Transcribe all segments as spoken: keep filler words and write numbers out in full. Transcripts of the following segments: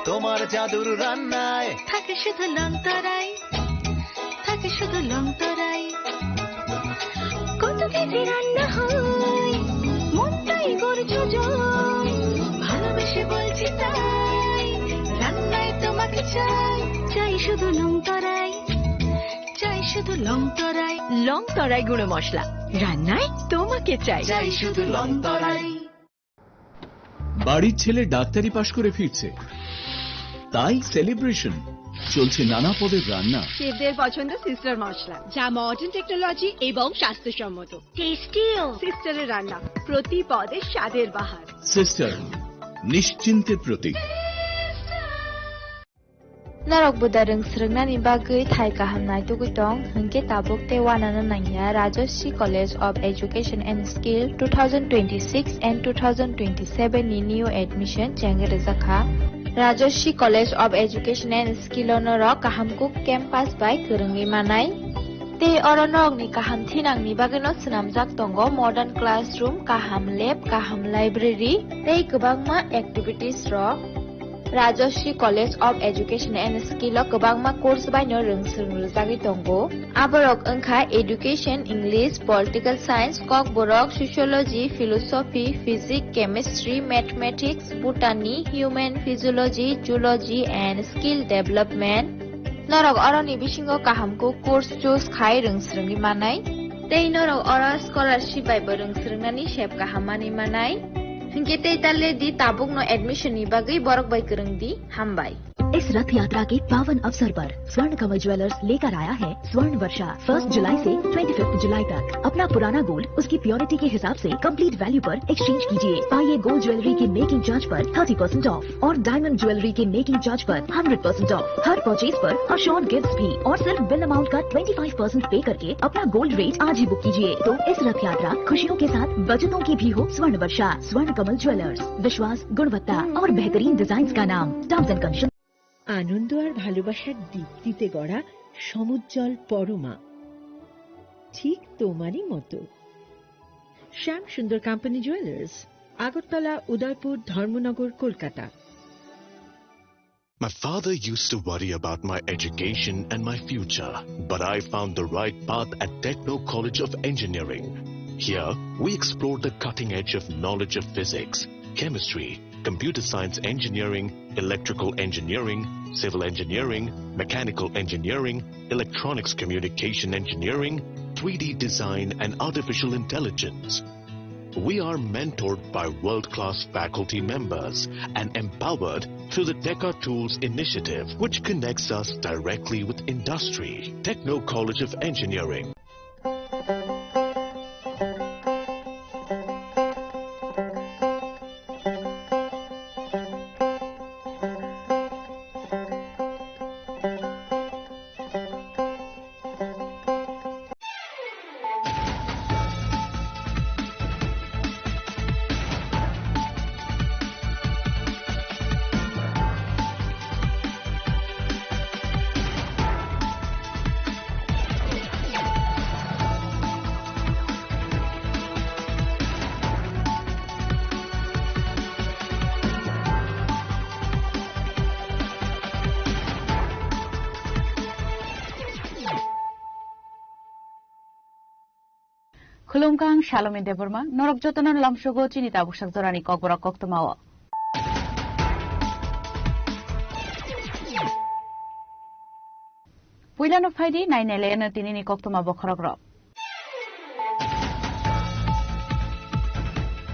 তোমার জাদুর রান্নায় থাকে শুধু লং তরাই, থাকে শুধু লং তরাই। কত কেজি রান্না হয়, মনটাই গড়ছে জয়। ভালোবেসে বলছি তাই, রান্নায় তোমাকে চাই, চাই শুধু লং তরাই, চাই শুধু লং তরাই। লং তরাই গুঁড়ো মশলা, রান্নায় তোমাকে চাই। চাই শুধু লং তরাই। বাড়ির ছেলে ডাক্তারি পাশ করে ফিরছে, তাই সেলিব্রেশন। চলছে নানা পদের রান্না। শেফদের পছন্দ সিস্টার মশলা, যা মডার্ন টেকনোলজি এবং স্বাস্থ্যসম্মত। টেস্টিও। সিস্টারের রান্না, প্রতি পদে স্বাদের বাহার। সিস্টার, নিশ্চিন্তের প্রতীক। Norok buda rwng swrwngnani bagwi thai kaham naitugwi tong, hinkhe tabuk tei uanana nangya Rajashree College of Education and Skill two thousand twenty-six and two thousand twenty-seven ni new admission chengwi rwjakha. Rajashree College of Education and Skill o norok kaham kuk campus bai kwrwngwi manai. Tei oro norokni kaham thinangni bagwino swnamjak tongo modern classroom, kaham lab, kaham library tei kwbangma activities rok. Rajashree College of Education and Skill o kwbangma course baino rwng swrwng rwjagwi tongo. Aborok wngkha Education, English, Political Science, Kokborok, Sociology, Philosophy, Physics, Chemistry, Mathematics, Botany, Human Physiology, Zoology and Skill Development. Norok oroni bisingo kaham kuk course choose khai rwng swrwngwi manai. Tei norok oro scholarship bai bo rwng swrwngnani sep kaham manwi manai. Hinkhe tei ta le di, tabukno admission ni bagwi borok bai kwrwng di. Hambai. इस रथ यात्रा के पावन अवसर पर स्वर्ण कमल ज्वेलर्स लेकर आया है स्वर्ण वर्षा। फर्स्ट जुलाई से ट्वेंटी फिफ्थ जुलाई तक अपना पुराना गोल्ड उसकी प्योरिटी के हिसाब से कंप्लीट वैल्यू पर एक्सचेंज कीजिए। पाइए गोल्ड ज्वेलरी की मेकिंग चार्ज पर थर्टी परसेंट ऑफ और डायमंड ज्वेलरी के मेकिंग चार्ज पर हंड्रेड परसेंट ऑफ। हर परचेज पर अश्योर्ड गिफ्ट्स भी और सिर्फ बिल अमाउंट का ट्वेंटी फ़ाइव परसेंट पे करके अपना गोल्ड रेट आज ही बुक कीजिए। तो इस रथ यात्रा खुशियों के साथ बचतों की भी हो। स्वर्ण वर्षा, स्वर्ण कमल ज्वेलर्स, विश्वास, गुणवत्ता और बेहतरीन डिजाइन का नाम। Terms and condition. আনন্দ আর ভালোবাসার দীপ্তিতে গড়া সমুজ্জ্বল পরমা, ঠিক তোমারই মতো। শ্যাম সুন্দর কোম্পানি জুয়েলার্স, আগরতলা, উদয়পুর, ধর্মনগর, Kolkata. My father used to worry about my education and my future, but I found the right path at Techno College of Engineering. Here, we explore the cutting edge of knowledge of physics, chemistry, computer science engineering, electrical engineering, civil engineering, mechanical engineering, electronics communication engineering, three D design, and artificial intelligence. We are mentored by world-class faculty members and empowered through the Teka Tools initiative, which connects us directly with industry. Techno College of Engineering. Khulumkha, ang Salomi Debbarma, norok jotono lamsogo chini tabuksak jorani kokborok koktwmao. Puilano phaidi, nainailaino tinini koktwma bokhorokrok.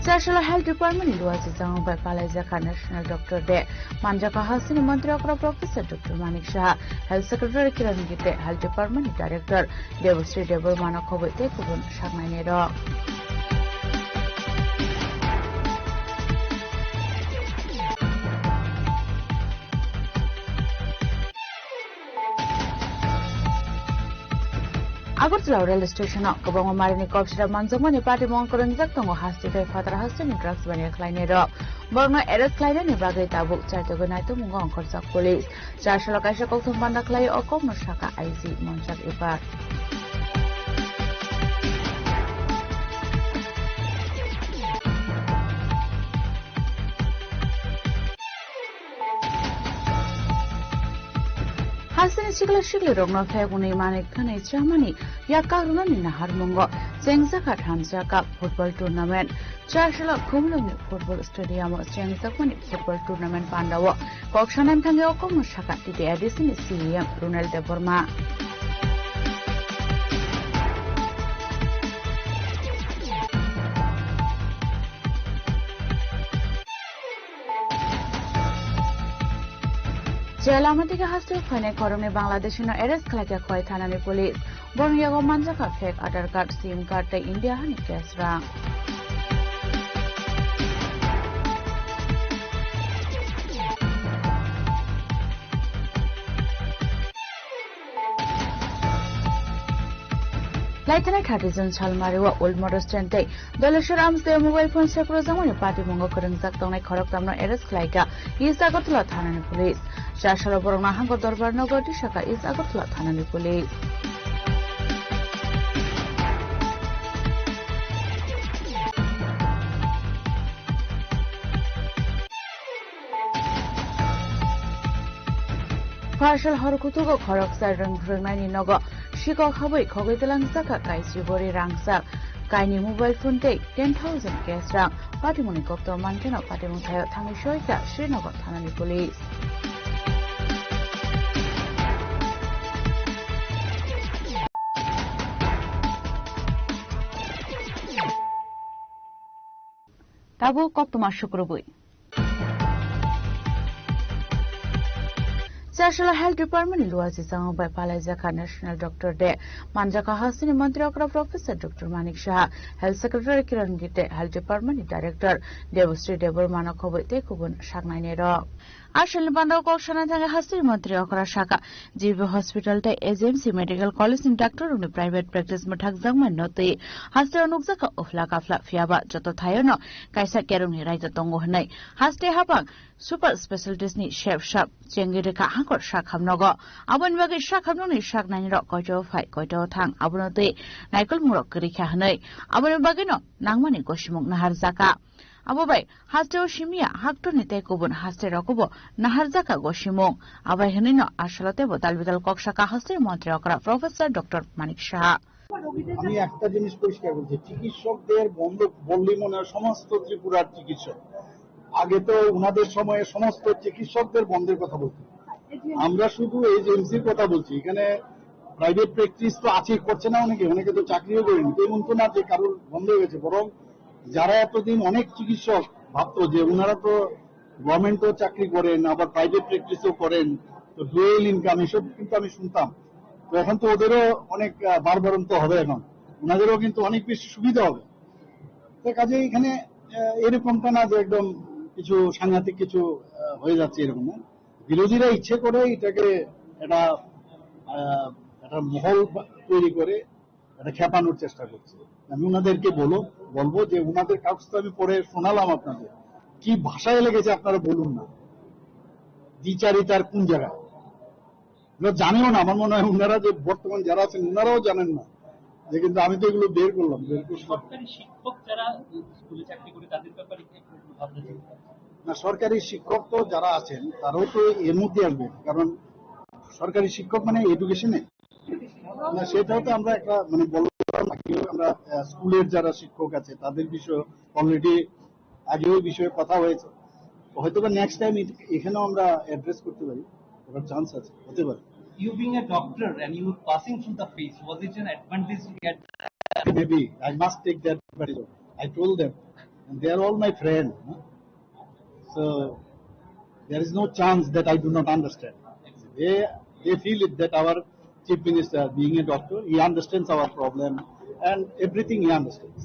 Charchalo Health Department ni luwa jijang bai palaijakha National Doctor Day. Manjakha hasteni Mantri okra Professor Doctor Manik Saha, Health Secretary Kiran Gite, Health Department ni Director Debasri Debbarma no khobwi tei kubun saknainai rok. Agartala rail station o kwbangma marini kok sira manjakmani patimung kwrwngjak tongo, haste tei phatar hasteni drugs baniya khlainai rok. Borokno arrest khlainani bagwi tabuk chaitogwi naitukmungo ongkhorjak police. Charchalo kaisa kokthum panda khlai o kokno sakha I G Monchak Ipar. Asini sikla sikli rokno phek wnwi manwi khwnwi chamani yak kakrwnani naharmungo chengjakha thansa cup football tournament. Chasala Khumlwngni football stadium-o chengjakmani football tournament pandao kok sanani thangwi o kokno sakha T T A D C ni C E M Ronald Debbarma. Jela Amatika hasteo phainai khoroknwi Bangladeshino arrest khlaikha Khowai thanani police. Borokni yago manjakha fake Aadhaar card, sim card tei India hani cash rang. Laithanai thirty June salmario Old Motor Stand tei Doleshwar Amsdeo mobile phone sekrojagmani patimungo kwrwngjak tongnai khoroktamno arrest khlaikha East Agartala thanani police. Chasalo borokno Hangkor Dorbar Nagar tisakha East Agartala thanani police. Pharsal hor kutugo khoroksa rwng rwngnaini nogo sikok habwi khogwi twlangjakha kaisi bori rangchak, kaini mobile phone tei ten thousand cash rang. Patimungni kokto mankeno patimung thaio thangwi soikha Srinagar thanani police. Tabuk koktwma sukrubwi. Chasala Health Department ni luachi changma bai palaijakha National Doctor Day. Manjakha hasteni Mantri okra Professor Doctor Manik Saha, Health Secretary Kiran Gite, Health Department ni Director Debasri Debbarma no khobwi tei kubun saknaini rok. Asalni bandao kok sana thangwi hasteni Mantri okra sakha, G B Hospital tei H M C Medical College ni doctor rokni private practice mwthakjakmani no twi hasteo nukjakha uphla kaphla, phiyaba joto thaio no kaisa kerongni raida tongo hwnwi. Haste hapang super specialties ni sep sap chengwi rwkha Hangkor sakhamnogo. Aboni bagwi sakhamnokni saknaini rok koito phai koito thang abono twi naikolmung rok kwrwikha hwnwi. Aboni bagwino nangmani gosimung naharjakha. Abo bai hasteo simiya haktorni tei kubun haste rogobo naharjakha gosimung. Abai hwnwino asalo teibo dalbidal kok sakha hasteni Mantri okra Professor Doctor Manik Saha. আমি একটা জিনিস পরিষ্কার বলছি, চিকিৎসকদের বন্ধ বললেই মনে হয় সমস্ত ত্রিপুরার চিকিৎসক। আগে তো ওনাদের সময়ে সমস্ত চিকিৎসকদের বন্ধের কথা বলতো। আমরা শুধু এইচএমসির কথা বলছি, এখানে প্রাইভেট প্র্যাকটিস তো আছেই, করছে না অনেকে, অনেকে তো চাকরিও করেনি। তো এমন তো না যে কারোর বন্ধ হয়ে গেছে, বরং যারা এতদিন অনেক চিকিৎসক ভাবতো যে ওনারা তো গভর্নমেন্টও চাকরি করেন, আবার প্রাইভেট প্র্যাকটিসও করেন, তো ডুয়েল ইনকাম, এসব কিন্তু আমি শুনতাম। তো এখন তো ওদেরও অনেক, আহ, বাড়বাড়ন্ত হবে এখন, ওনাদেরও কিন্তু অনেক বেশি সুবিধা হবে। তো কাজেই এখানে, আহ, এরকমটা না যে একদম কিছু সাংঘাতিক কিছু, আহ, হয়ে যাচ্ছে, এরকম না। বিরোধীরা ইচ্ছে করে এটাকে একটা, আহ, একটা মহল বা-, তৈরি করে এটা খেপানোর চেষ্টা করছে। আমি ওনাদেরকে বলো, বলবো যে ওনাদের কাগজ তো আমি পড়ে শোনালাম আপনাদের, কি ভাষায় লেগেছে আপনারা বলুন না, দ্বিচারিতার কোন জায়গায়? ওরা জানেও না, আমার মনে হয় ওনারা যে বর্তমান যারা আছেন ওনারাও জানেন না যে, কিন্তু আমি তো এগুলো বের করলাম, বের করলাম। সরকারি শিক্ষক যারা স্কুলে চাকরি করে তাদের ব্যাপারে কি একটু ভাবনা চিন্তা আছে? না, সরকারি শিক্ষক তো যারা আছেন তারাও তো এর মধ্যে আসবে, কারণ সরকারি শিক্ষক মানে এডুকেশনে না, সেটাও তো আমরা একটা মানে বললাম, আগেও আমরা, আহ, স্কুলের যারা শিক্ষক আছে তাদের বিষয়ে অলরেডি আগেও এই বিষয়ে কথা হয়েছে। তো হয়তো বা নেক্সট টাইম এখানেও আমরা অ্যাড্রেস করতে পারি, ওটার চান্স আছে, হতে পারে। You being a doctor and you passing through the phase, was it an advantage to get? Maybe I must take that advantage. I told them, and they are all my friend, no? So there is no chance that I do not understand. They, they feel it that our Chief Minister, being a doctor, he understands our problem and everything he understands.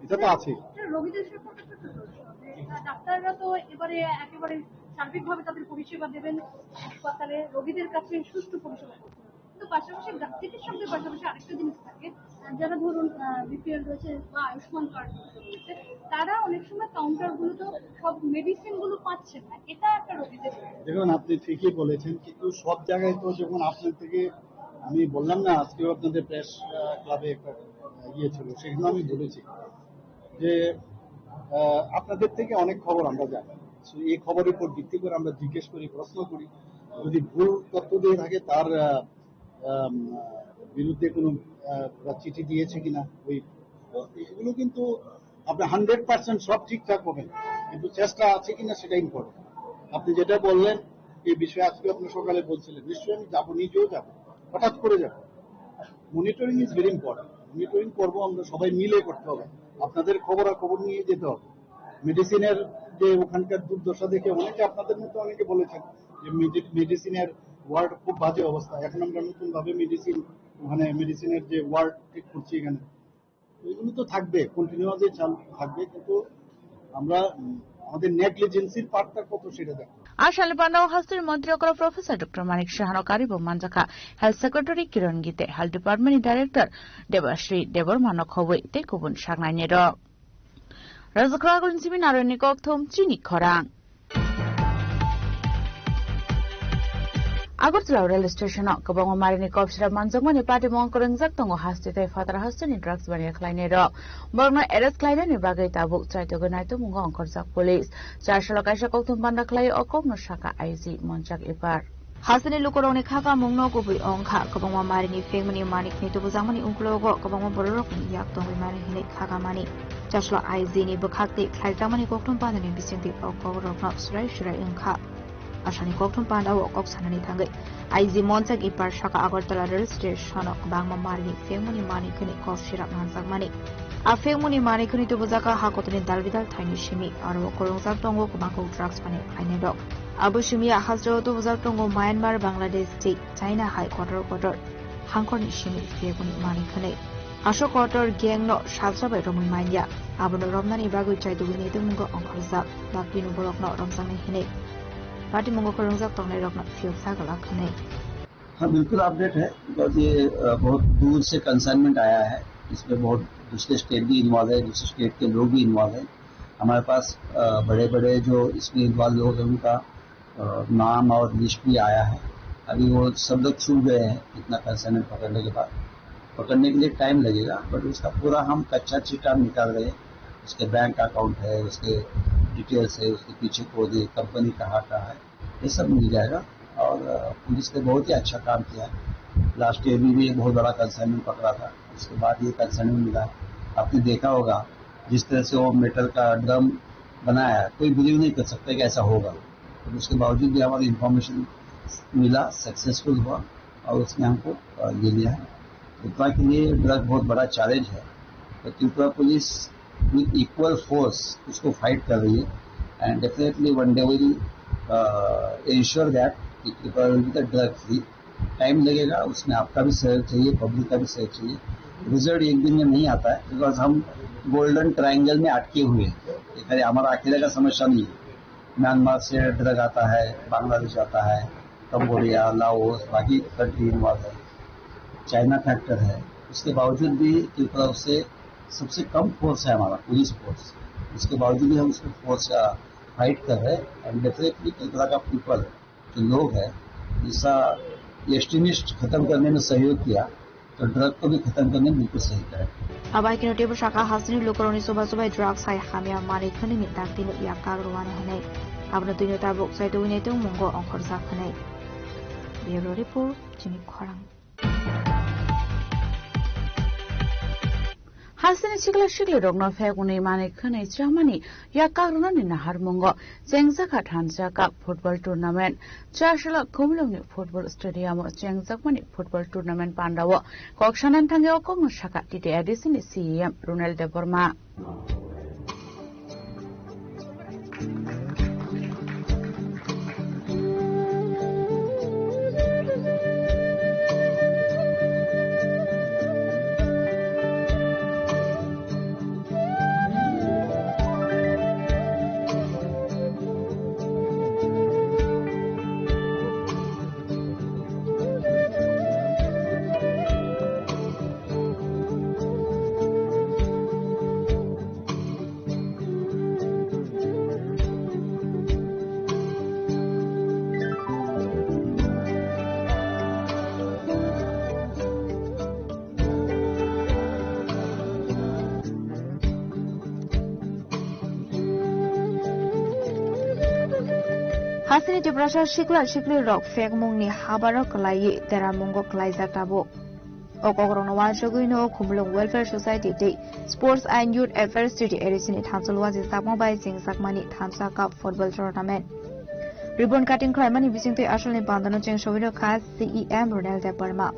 এটা তো আছে। স্যার, রোগীদের সম্পর্কে তো একটু প্রশ্ন যে, আহ, ডাক্তাররা তো এবারে একেবারে সার্বিকভাবে তাদের পরিষেবা দেবেন হাসপাতালে, রোগীদের কাছে সুষ্ঠু পরিষেবা করতে হবে। কিন্তু পাশাপাশি ডা-, চিকিৎসকদের পাশাপাশি আরেকটা জিনিস থাকে, আহ, যারা ধরুন, আহ, বিপিএল রয়েছে বা আয়ুষ্মান কার্ড রয়েছে, তারা অনেক সময় কাউন্টারগুলোতে সব মেডিসিনগুলো পাচ্ছেন না, এটা একটা রোগীদের দেখুন, আপনি ঠিকই বলেছেন, কিন্তু সব জায়গায় তো যখন আপনার থেকে, আমি বললাম না, আজকেও আপনাদের প্রেস, আহ, ক্লাবে একটা, আহ, ইয়ে ছিল, সেখানে আমি বলেছি যে, আহ, আপনাদের থেকে অনেক খবর আমরা জানি। So, এই খবরের উপর ভিত্তি করে আমরা জিজ্ঞেস করি, প্রশ্ন করি, যদি ভুল তথ্য দিয়ে থাকে, তার আহ, আম, বিরুদ্ধে কোনো আহ, বা চিঠি দিয়েছে কিনা, ওই, তো এগুলো কিন্তু আপনি হান্ড্রেড পার্সেন্ট সব ঠিকঠাক হবে না, কিন্তু চেষ্টা আছে কিনা সেটা ইম্পর্টেন্ট। আপনি যেটা বললেন, এই বিষয়ে আজকে আপনি সকালে বলছিলেন, নিশ্চয়ই আমি যাবো, নিজেও যাবো, হঠাৎ করে যাবো। Monitoring is very important. Monitoring করবো আমরা, সবাই মিলে করতে হবে। আপনাদের খবরাখবর নিয়ে যেতে হবে। মেডিসিনের যে ওখানকার দুর্দশা দেখে অনেকে, আপনাদের মধ্যে অনেকে বলেছেন যে মেডি-, মেডিসিনের ওয়ার্ড খুব বাজে অবস্থা। এখন আমরা নতুনভাবে মেডিসিন, মানে মেডিসিনের যে ওয়ার্ড ঠিক করছি এখানে, এগুলো তো থাকবে, কন্টিনিউয়াসলি চালু থাকবে, কিন্তু আমরা, উম, আমাদের নেগলিজেন্সির পার্টটা কত সেটা দেখো। Asal bano hasteni montri okra Professor Doctor Manik Sahano karibo manjakha Health Secretary Kiran Gite, Health Department ni Director Debashri Debbarma no khobwi tei kubun saknai ni rok. Rajakra Agulin Simi Naroni Kokthum chini khorang. Agartala rail station o kwbangma marini kok sira manjakmani patimung kwrwngjak tongo, haste tei phatar hasteni drugs baniya khlainai rok. Borokno arrest khlainani bagwi tabuk chaitogwi naitugmungo ongkhorjak police. Char salo kaisa kokthum panda khlai o kokno saka I G Monchak Ipar. Hasteni lukurokni khakamungno kubui wngkha kwbangma marini phengmani manikni tubujakmani uklogo kwbangma bororokni yak tongwi mani hinwi khakamani. Chaslo I G ni bwkhak tei khlaijakmani kokthum pandani bisingtwi o kokrokno swrai swrai wngkha. Asani kokthum pandao kok sanani thangwi I G Monchak Ipar saka Agartala rail station o kwbangma marini phengmani manikni kok sira manjakmani. A phengmani manikni tubujaka hakotoni dalbidal thaini simi, aro kwrwngjak tongo kwbangkuk drugs mani khlainai rok. Abo simi a hasteo tubujak tongo Myanmar, Bangladesh tei China hai kotor kotor hangkorni simi phiyakuni manwi khwnwi. Aswk kotor gang no salsa bai romwi manya. Abono romnani bagwi chaitugwi naitukmungo ongkhorjak. Bakti no borokno romjaknai hinwi patimungo kwrwngjak tongnai rokno phiyok sagala khwnwi. हाँ, बिल्कुल अपडेट है, बिकॉज ये, अ, बहुत दूर से कंसाइनमेंट आया है। इसमें बहुत दूसरे स्टेट भी इन्वॉल्व है, दूसरे स्टेट के लोग भी इन्वॉल्व है। हमारे पास, अ, बड़े-बड़े जो इसमें इन्वॉल्व लोग हैं, उनका, अ, नाम और लिस्ट भी आया है। अभी वो सब लोग छूट गए हैं इतना कंसाइनमेंट पकड़ने के बाद। पकड़ने के लिए टाइम लगेगा, बट उसका पूरा हम कच्चा चिट्ठा निकाल रहे हैं। उसके बैंक अकाउंट है, उसके डिटेल्स है, उसके पीछे कौन है, कंपनी कहाँ का है, ये सब मिल जाएगा। और, अ, पुलिस ने बहुत ही अच्छा काम किया है। लास्ट ईयर भी, भी एक बहुत बड़ा कंसाइनमेंट पकड़ा था, उसके बाद ये कंसाइनमेंट मिला। आपने देखा होगा, जिस तरह से वो मेटल का ड्रम बनाया है, कोई बिलीव नहीं कर सकता कि ऐसा होगा। और उसके बावजूद भी हमारा इंफॉर्मेशन मिला, सक्सेसफुल हुआ और उसने हमको, अ, ये लिया है। त्रिपुरा के लिए ड्रग बहुत बड़ा चैलेंज है, तो Tripura police with equal force उसको फाइट कर रही है। And definitely one day will, uh, ensure that कि Tripura will be the drug free। Time लगेगा, उसमें आपका भी सहयोग चाहिए, पब्लिक का भी सहयोग चाहिए। रिजल्ट एक दिन में नहीं आता है, बिकॉज हम गोल्डन ट्रायंगल में अटके हुए हैं। ये खाली हमारा अकेले का समस्या नहीं है। म्यांमार से ड्रग आता है, बांग्लादेश आता है, कंबोडिया, लाओस, बाकी कंट्री इन्वॉल्व है, चाइना फैक्टर है। उसके बावजूद भी त्रिपुरा उससे सबसे कम फोर्स है हमारा, पुलिस फोर्स। उसके बावजूद भी हम उसको फोर्स का फाइट कर रहे हैं। एंड डेफिनेटली त्रिपुरा का पीपल, जो लोग है, जैसा एक्सट्रीमिस्ट खत्म करने में सहयोग किया, तो ड्रग को भी खत्म करने में बिल्कुल सही करें। Abai kino teibo saka hasteni lukurokni chuba chubai drugs hai hamya manwi khwnwini daktino yak kak rwano hwnwi. Abono twino tabuk chaitugwi naitungmungo ongkhorjak hwnwi. Bureau Report, chini khorang. Hasteni sikla siklirokno phek hwnwi manwi khwnwi chamani yak kak rwnani naharmungo chengjakha thansa cup football tournament. Chasla Khumulwngni football stadium o chengjakmani football tournament pandao kok sanani thangwi o kokno sakha T T A D C ni C E M Ronald Debbarma. Asini Tiprasa sikla sikli rok phekmungni habaro kwlaiwi deramungo kwlaijak tabuk. O kokrokno uansugwino Khumulwng Welfare Society tei Sports and Youth Affairs T T A D C ni thamsa uansukjakma bai chengjakmani thamsa cup football tournament. Ribbon cutting khlaimani bisingtwi asalni pandano chengsobwino kha C E M Ronel Debbarma.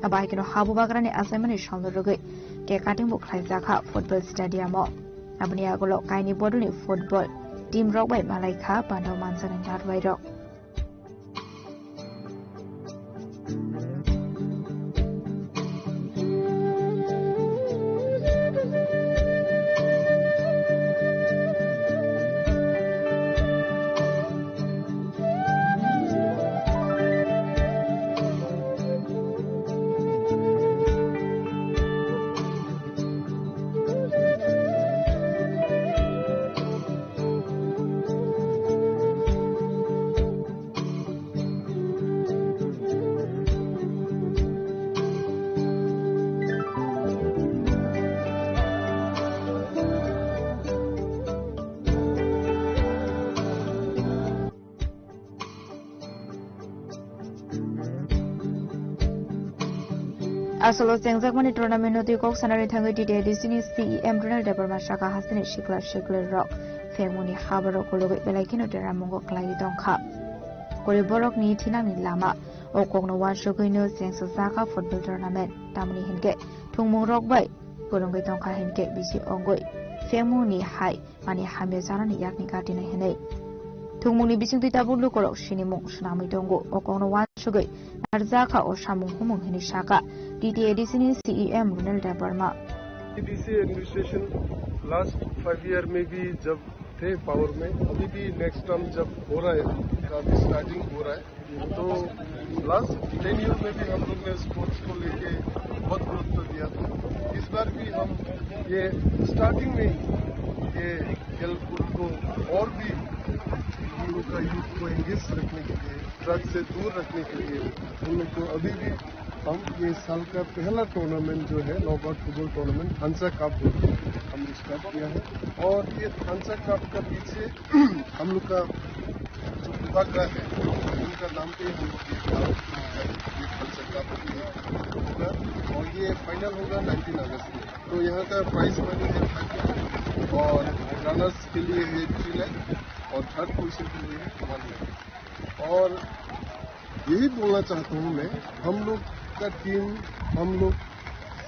Abo hai kheno habubagrani achaimani salno rwgwi cake cutting bo khlaijakha football stadium o. Aboni yagulo kaini bodolni football team rok bai malai kha pandao manjaknai narwai rok. Asolo chengjakmani tournament no twi kok sanani thangwi T T A D C ni C E M Ronel Debbarma saka hasteni sikla sikla rok phengmungni habarok kologwi belai kheno deramungo kwlaiwi tongkha. Kori borokni thinangni lama o kokno uansugwino chengsajak football tournament, tamoni hinkhe thwngmungrok bai kwrwngwi tongkha hinkhe bisi ongwi phengmungni hai mani hamya chanani yakni katinai hinwi. Thwngmungni bisingtwi tabuk lukurok sinimung swnamwi tongo. O kokno uansugwi narwkjakha o samung humung hinwi sakha T T A D C ni C E M Ronel Debbarma. T T A D C administration last five year में भी जब थे पावर में, अभी भी next term जब हो रहा है, का अभी स्टार्टिंग हो रहा है, तो लास्ट टेन ईयर में भी हम लोग ने स्पोर्ट्स को लेके बहुत गुरुत्व दिया था। इस बार भी हम ये स्टार्टिंग में ही ये खेल कूद को और भी हम लोग का यूथ को एंगेज रखने के लिए, ड्रग्स से दूर रखने के लिए हम लोग को अभी भी हम ये साल का पहला टूर्नामेंट जो है, नॉकआउट फुटबॉल टूर्नामेंट थांसा कप बोल के हम स्टार्ट किया है। और ये थांसा कप का पीछे हम लोग का जो विभाग है, उनका नाम पे हम लोग ये कप, ये थांसा कप होगा और ये फाइनल होगा नाइनटीन अगस्त में। तो यहाँ का प्राइस मनी है फाइव लाख और रनर्स के लिए है थ्री लाख और थर्ड पोजीशन के लिए है वन लाख। और यही बोलना चाहता हूँ मैं, हम लोग का टीम, हम लोग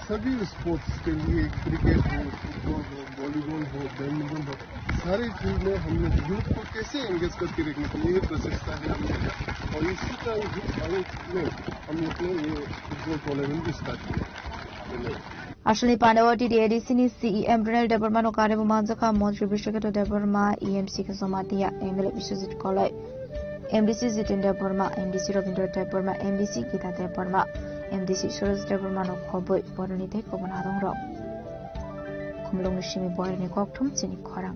सभी स्पोर्ट्स के लिए, क्रिकेट हो, फुटबॉल हो, वॉलीबॉल हो, बैडमिंटन हो, सारे फील्ड में हम लोग यूथ को कैसे एंगेज करके रखने के लिए प्रचेष्टा है हम लोग का। और इसी का ही आगे में हम लोग ने ये फुटबॉल टूर्नामेंट भी स्टार्ट किया। धन्यवाद। Aswlni pandao T T A D C ni C E M Ronel Debbarma no karwi bo manjakha Montri Biswaketu Debbarma, E M C Khe Jamatia, M L A Biswajit Koloi, M D C Jiten Debbarma, M D C Robindra Debbarma, M D C Gita Debbarma, M D C Suraj Debbarma no khobwi boroni tei kobon adongrok. Khumulwngni simi boyarni kokthum chini khorang.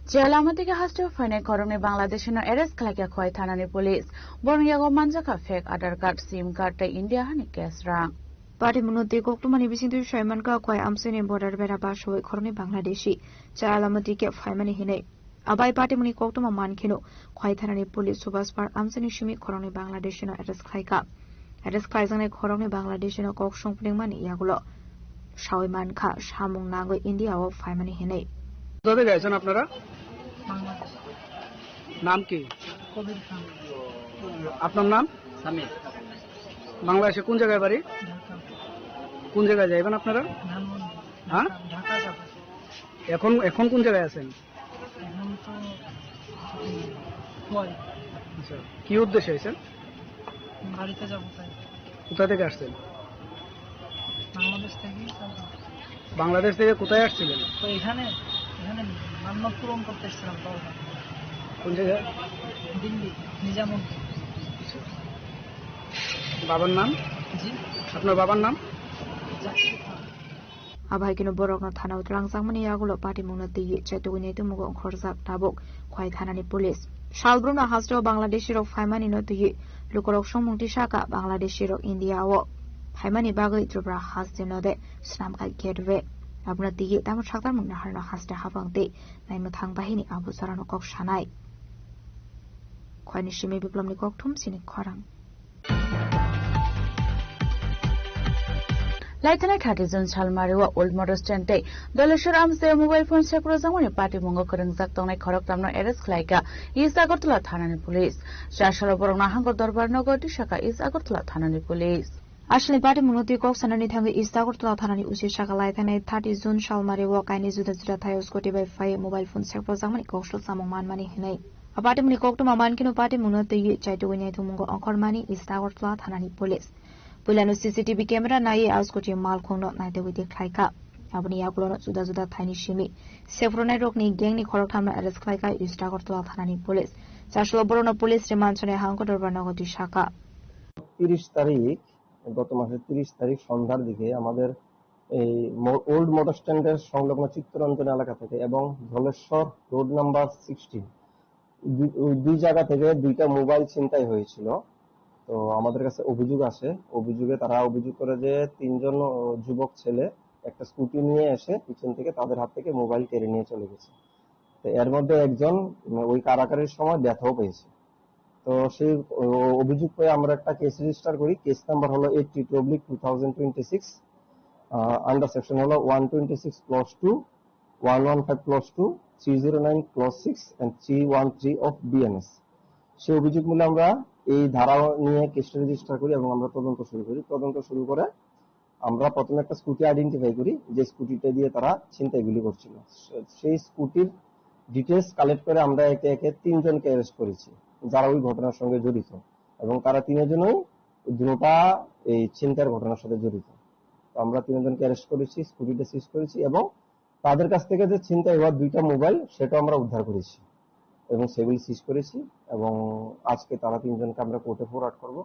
Chwla Lamatika hasteo phainai khoroknwi Bangladeshi no arrest khlaikha Khwai thanani police. Borok yago manjakha fake Aadhaar card, sim card tei India hani cash rang. Patimungno twi koktwmani bisingtwi saimankha Khwai amchaini border bera basawi khoroknwi Bangladeshi. Chwla Lamatika phaimani hinwi. Abai patimungni koktwma mankheno Khwai thanani police Subhash Park amchaini simi khoroknwi Bangladeshi no arrest khlaikha. Arrest khlaijaknai khoroknwi Bangladeshi no kok songpringmani yagulo sawi mankha samung nangwi India o phaimani hinwi. কোথা থেকে আছেন আপনারা? বাংলাদেশ। নাম কি? কবির খান। আপনার নাম? সামি। বাংলাদেশে কোন জায়গায় বাড়ি? ঢাকা। কোন জায়গায় যাইবেন আপনারা? ধানমন্ডি। হ্যাঁ? ঢাকা, ঢাকা যাবো। এখন, এখন কোন জায়গায় আছেন? এখন তো হয়। আচ্ছা, কি উদ্দেশ্যে আছেন? বাড়িতে যাবো তাই। কোথা থেকে আসছেন? বাংলাদেশ থেকে। বাংলাদেশ থেকে কোথায় আসছিলেন? তো এখানে, এখানে মান্যত পূরণ করতে এসেছিলাম, বাবা। কোন জায়গায়? দিল্লি, নিজামুদ্দিন। বাবার নাম? জি? আপনার বাবার নাম? জাকির খান। Abo hai kheno borokno thana-o twlangjakmani yagulo patimungno twiwi chetugwi naitugmung ongkhorjak tabuk Khwai thanani police. Salbrumno hasteo Bangladeshi rok phaimani no twiwi lukurok songmung tisaka Bangladeshi rok India o phaimani bagwi Tripura hasteo no de swnamkha gateway. Abono twiwi tamo saktarmung naharno haste habang tei naimwthang bahini abu jorano kok sanai. Khwani simi Biplomni kokthum chini khorang. Laithanai thirty June salmario Old Motor Stand tei Doleshwar Amsde mobile phone sekrojagmani patimungo kwrwngjak tongnai khoroktamno arrest khlaikha East Agartala thanani police. Chasalo borokno hangkor dorbar nogo tisakha East Agartala thanani police. Aswlani patimungno twi kok sanani thangwi East Agartala thanani usi saka laithanai thirty June salmario kainwi juda juda thaio scooty bai phaiwi mobile phone sekrojagmani koksul samung manmani hinwi. A patimungni koktwma mankhe no patimungno twiwi chaitugwi naitugmungo ongkhormani East Agartala thanani police. Puilano C C T V camera naiwi a scooty malkhungno naitugwi tikhlaikha. Aboni yagulono juda juda thaini simi sephronairokni gangni khoroktham no arrest khlaikha East Agartala thanani police. Chasalo borokno police remand sonai hangkor dorbar nogo tisakha. তিরিশ তারিখ, গত মাসের তিরিশ তারিখ সন্ধ্যার দিকে আমাদের এই ম-, ওল্ড মোটর স্ট্যান্ডের সংলগ্ন চিত্তরঞ্জন এলাকা থেকে এবং ধলেশ্বর রোড নাম্বার সিক্সটিন, দুই, ওই দুই জায়গা থেকে দুইটা মোবাইল ছিনতাই হয়েছিল। তো আমাদের কাছে অভিযোগ আসে, অভিযোগে তারা অভিযোগ করে যে তিনজন, ও, যুবক ছেলে একটা স্কুটি নিয়ে এসে পিছন থেকে তাদের হাত থেকে মোবাইল কেড়ে নিয়ে চলে গেছে। তো এর মধ্যে একজন, উম, ওই কারাকারির সময় ব্যথাও পেয়েছে। তো সেই, ও, অভিযোগ পেয়ে আমরা একটা কেস রেজিস্টার করি। কেস নাম্বার হলো eighty two oblique two thousand twenty six, ah, under section হলো one twenty six clause two, one one five clause two, three zero nine clause six and three one three of BNS. সেই অভিযোগ মূলে আমরা এই ধারা নিয়ে কেসটা রেজিস্টার করি এবং আমরা তদন্ত শুরু করি। তদন্ত শুরু করে আমরা প্রথমে একটা স্কুটি আইডেন্টিফাই করি, যে স্কুটিটা দিয়ে তারা ছিনতাইগুলি করছিল। সে-, সেই স্কুটির ডিটেলস কালেক্ট করে আমরা একে একে তিনজনকে অ্যারেস্ট করেছি, যারা ওই ঘটনার সঙ্গে জড়িত, এবং তারা তিনজনই দুটোটা এই ছিনতাইয়ের ঘটনার সাথে জড়িত। তো আমরা তিনজনকে অ্যারেস্ট করেছি, স্কুটিটা সিজ করেছি এবং তাদের কাছ থেকে যে ছিনতাই হওয়া দুইটা মোবাইল, সেটা আমরা উদ্ধার করেছি এবং সেগুলি সিজ করেছি। এবং আজকে তারা তিনজনকে আমরা কোর্টে ফরওয়ার্ড করব।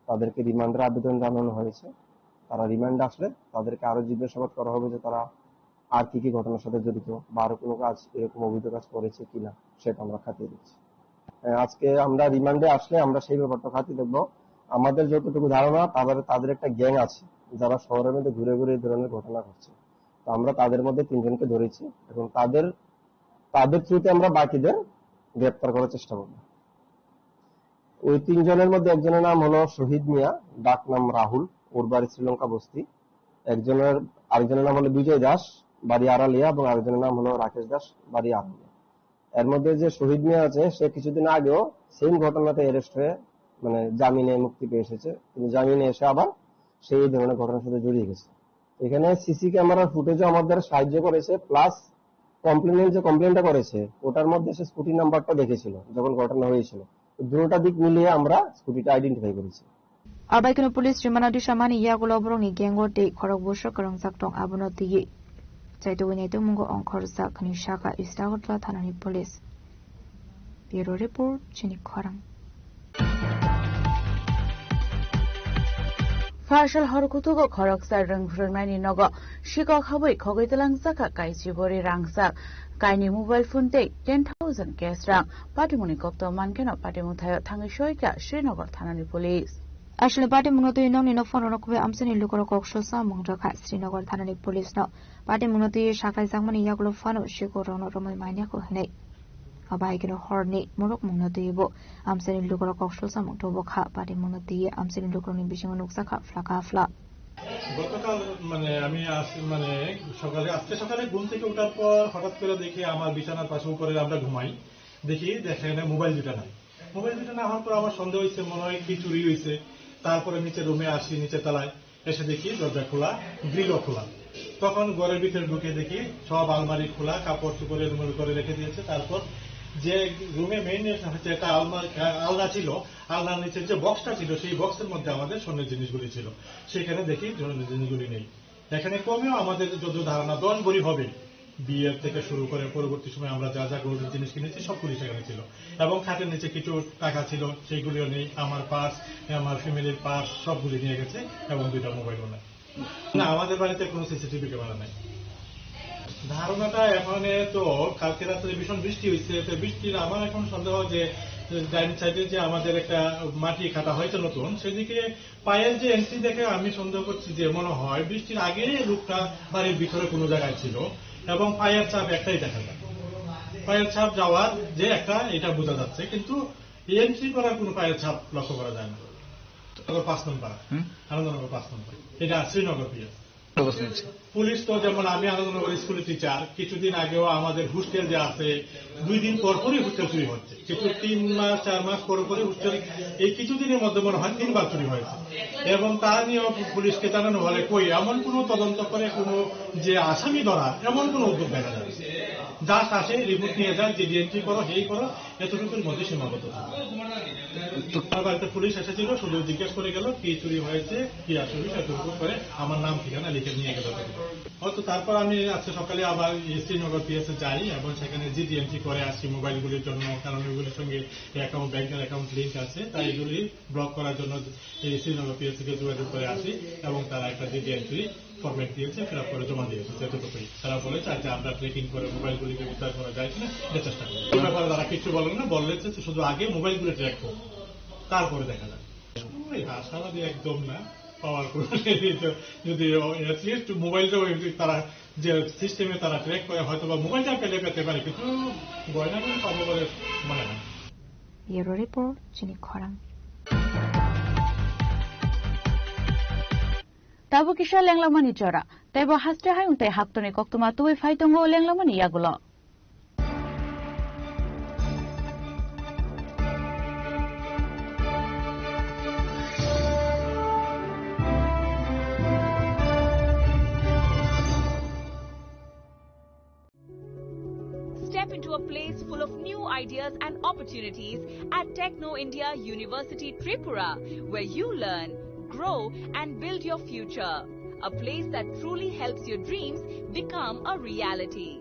তাদেরকে রিমান্ডের আবেদন জানানো হয়েছে। তারা রিমান্ডে আসলে তাদেরকে আরো জিজ্ঞাসাবাদ করা হবে যে তারা আর কি কি ঘটনার সাথে জড়িত বা আরো কোনো কাজ, এরকম অবৈধ কাজ করেছে কিনা, সেটা আমরা খতিয়ে দেখছি। আহ, আজকে আমরা রিমান্ডে আসলে আমরা সেই ব্যাপারটা খতিয়ে দেখবো। আমাদের যতটুকু ধারণা, তাদের, তাদের একটা গ্যাং আছে, যারা শহরের মধ্যে ঘুরে ঘুরে এই ধরনের ঘটনা ঘটছে। তো আমরা তাদের মধ্যে তিনজনকে ধরেছি এবং তাদের, তাদের থ্রুতে আমরা বাকিদের গ্রেপ্তার করার চেষ্টা করব। ওই তিনজনের মধ্যে একজনের নাম হলো শহীদ মিয়া, ডাক নাম রাহুল, ওর বাড়ি শ্রীলঙ্কা বস্তি। একজনের, আরেকজনের নাম হলো বিজয় দাস, বাড়ি আড়ালিয়া, এবং আরেকজনের নাম হলো রাকেশ দাস, বাড়ি আড়ালিয়া। এর মধ্যে যে শহীদ মিয়া আছে, সে কিছুদিন আগেও সেম ঘটনাতে অ্যারেস্ট হয়ে, মানে, জামিনে মুক্তি পেয়ে এসেছে। কিন্তু জামিনে এসে আবার সেই ধরনের ঘটনার সাথে জড়িয়ে গেছে। এখানে সিসি ক্যামেরার ফুটেজও আমাদের সাহায্য করেছে, প্লাস কমপ্লেনের যে কমপ্লেনটা করেছে, ওটার মধ্যে সে স্কুটি নাম্বারটা দেখেছিল যখন ঘটনা হয়েছিল। তো দুটোটা দিক মিলিয়ে আমরা স্কুটিটা আইডেন্টিফাই করেছি। Abaikeno police rimano disamani yagulo borokni gengo tei khorok bwswk kwrwngjak tong abono twiwi chaitugwi naitugmungo ongkhorjak hwnwi sakha East Agartala thanani police. Bureau report, chini khorang. Phasal hor kutugo khoroksa rwng phwrwngnaini nogo sikok habwi khogwi twlangjakha kaisi bori rangchak, kaini mobile phone tei ten thousand cash rang. Patimungni kokto mankheno patimung thaio thangwi soikha Srinagar thanani police. Aswlani patimungno twi nokni nok phone rwno kubui amchaini lukurok kok sulsa mung rwkha Srinagar thanani police no. Patimungno twi saklaijakmani yagulo phano sikorokno romwi manya kho hinwi. Abo hai kheno horni morok mungno twiwi bo amchaini lukurok kok sulsa mung tubu kha. Patimungno twiwi amchaini lukurokni bisingo nukjakha phlaka phla. গতকাল মানে আমি আস-, মানে সকালে, আজকে সকালে ঘুম থেকে ওঠার পর হঠাৎ করে দেখি আমার বিছানার পাশে উপরে আমরা ঘুমাই, দেখি যে এখানে মোবাইল দুটো নাই। মোবাইল দুটো না হওয়ার পর আমার সন্দেহ হয়েছে, মনে হয় কি চুরি হয়েছে। তারপরে নিচে রুমে আসি, নিচে তলায় এসে দেখি দরজা খোলা, গ্রিলও খোলা। তখন ঘরের ভিতরে ঢুকে দেখি সব আলমারি খোলা, কাপড় চোপড় এলোমেলো করে রেখে দিয়েছে। তারপর যে রুমে মেইন হচ্ছে একটা আলমারি, আলনা ছিল, আলনার নিচে যে বক্সটা ছিল, সেই বক্সের মধ্যে আমাদের স্বর্ণের জিনিসগুলি ছিল। সেখানে দেখি স্বর্ণের জিনিসগুলি নেই। এখানে কমেও আমাদের যত ধারণা দশ ভরি হবে। বিয়ের থেকে শুরু করে পরবর্তী সময় আমরা যা যা গোল্ডের জিনিস কিনেছি, সবগুলি সেখানে ছিল। এবং খাটের নিচে কিছু টাকা ছিল, সেইগুলিও নেই। আমার পার্স, আমার ফ্যামিলির পার্স, সবগুলি নিয়ে গেছে এবং দুইটা মোবাইলও নেই। না, আমাদের বাড়িতে কোনো সিসিটিভি ক্যামেরা নেই। ধারণাটা এখানে তো কালকে রাত্রে ভীষণ বৃষ্টি হয়েছে, তো বৃষ্টির আমার এখন সন্দেহ যে ডাইন সাইডে যে আমাদের একটা মাটি কাটা হয়েছে নতুন, সেদিকে পায়ের যে এন্ট্রি দেখে আমি সন্দেহ করছি যে মনে হয় বৃষ্টির আগে লোকটা বাড়ির ভিতরে কোনো জায়গায় ছিল এবং পায়ের ছাপ একটাই দেখা যায়। পায়ের ছাপ যাওয়ার যে একটা এটা বোঝা যাচ্ছে, কিন্তু এন্ট্রি করার কোনো পায়ের ছাপ লক্ষ্য করা যায় না। তারপর পাঁচ নম্বর, হুম। আনন্দনগর পাঁচ নম্বর, এটা শ্রীনগর পিএস। অবশ্যই। পুলিশ তো যেমন আমি আনন্দনগর স্কুলের টিচার, কিছুদিন আগেও আমাদের হোস্টেল যে আছে, দুই দিন পর পরই হোস্টেল চুরি হচ্ছে। কিছু তিন মাস, চার মাস পর পরই হোস্টেল, এই কিছুদিনের মধ্যে মনে হয় তিনবার চুরি হয়েছে। এবং তা নিয়েও পুলিশকে জানানো হলে কই এমন কোনো তদন্ত করে কোনো যে আসামি ধরা, এমন কোনো উদ্যোগ দেখা যায় না। জাস্ট আসে, রিপোর্ট নিয়ে যায়, জিডি এন্ট্রি করো, হেই করো, এতটুকুর মধ্যে সীমাবদ্ধ থাকে। তো তার বাড়িতে পুলিশ এসেছিল, শুধু জিজ্ঞেস করে গেল কি চুরি হয়েছে, কি আসবে, সেটুকু করে আমার নাম ঠিকানা লিখে নিয়ে গেল। হয়তো তারপর আমি আজকে সকালে আবার এই শ্রীনগর পিএসএ যাই এবং সেখানে জিডি এন্ট্রি করে আসি মোবাইলগুলির জন্য, কারণ ওইগুলির সঙ্গে অ্যাকাউন্ট, ব্যাংকের অ্যাকাউন্ট লিংক আছে, তাই এগুলি ব্লক করার জন্য এই শ্রীনগর পিএসএ কে যোগাযোগ করে আসি এবং তারা একটা জিডি এন্ট্রি ফরম্যাট দিয়েছে, ফিল আপ করে জমা দিয়েছে, এতটুকুই। তারা বলেছে, "আচ্ছা, আমরা ট্র্যাকিং করে মোবাইলগুলিকে উদ্ধার করা যায় কিনা, এটা চেষ্টা করবো।" এই ব্যাপারে তারা কিচ্ছু বলেন না, বললে যে শুধু আগে মোবাইলগুলো ট্র্যাক করো, তারপরে দেখা যাবে। ওই আশাবাদী একদম না, পাওয়ার কোনো নেই তো, যদি অ্যাটলিস্ট মোবাইলটা ওই তারা যে সিস্টেমে তারা ট্র্যাক করে হয়তো বা মোবাইলটা পেলে পেতে পারে, কিন্তু গয়নাগুলি পাবো বলে মনে হয় না। Bureau Report, Chini Khorang. Tabuk kisa lenglamani jora. Teibo haste hayung tei haktorni koktwma tubui phai tongo lenglamani yagulo. Step into a place full of new ideas and opportunities at Techno India University Tripura, where you learn, grow, and build your future. A place that truly helps your dreams become a reality.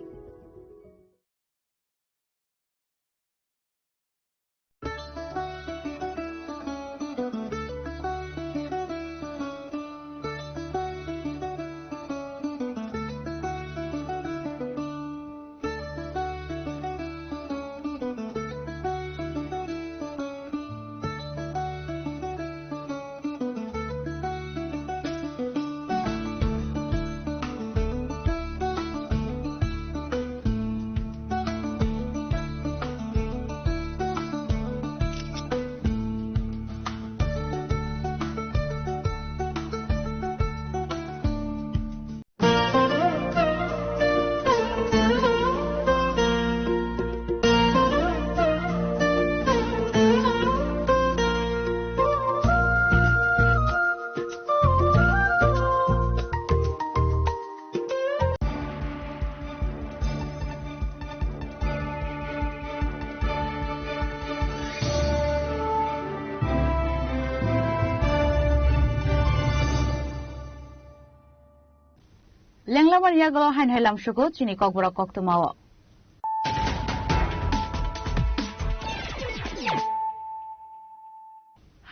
Lenglamani yagulo haino hai lamsugo chini kokborok koktwmao.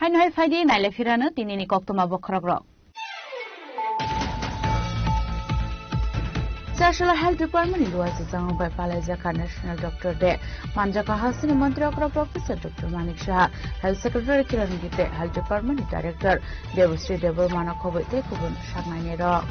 Haino hai phaidi naile phirano tinini koktwma bokhorokrok. Chasala Health Department ni luwa jajak bai palai jaka National Doctor Day. Manjaka hasteni Montri okra Professor Doctor Manik Saha, Health Secretary Kiran Gite, Health Department ni Director Debasri Debbarma no khoboi tei kubun saknai ni rok.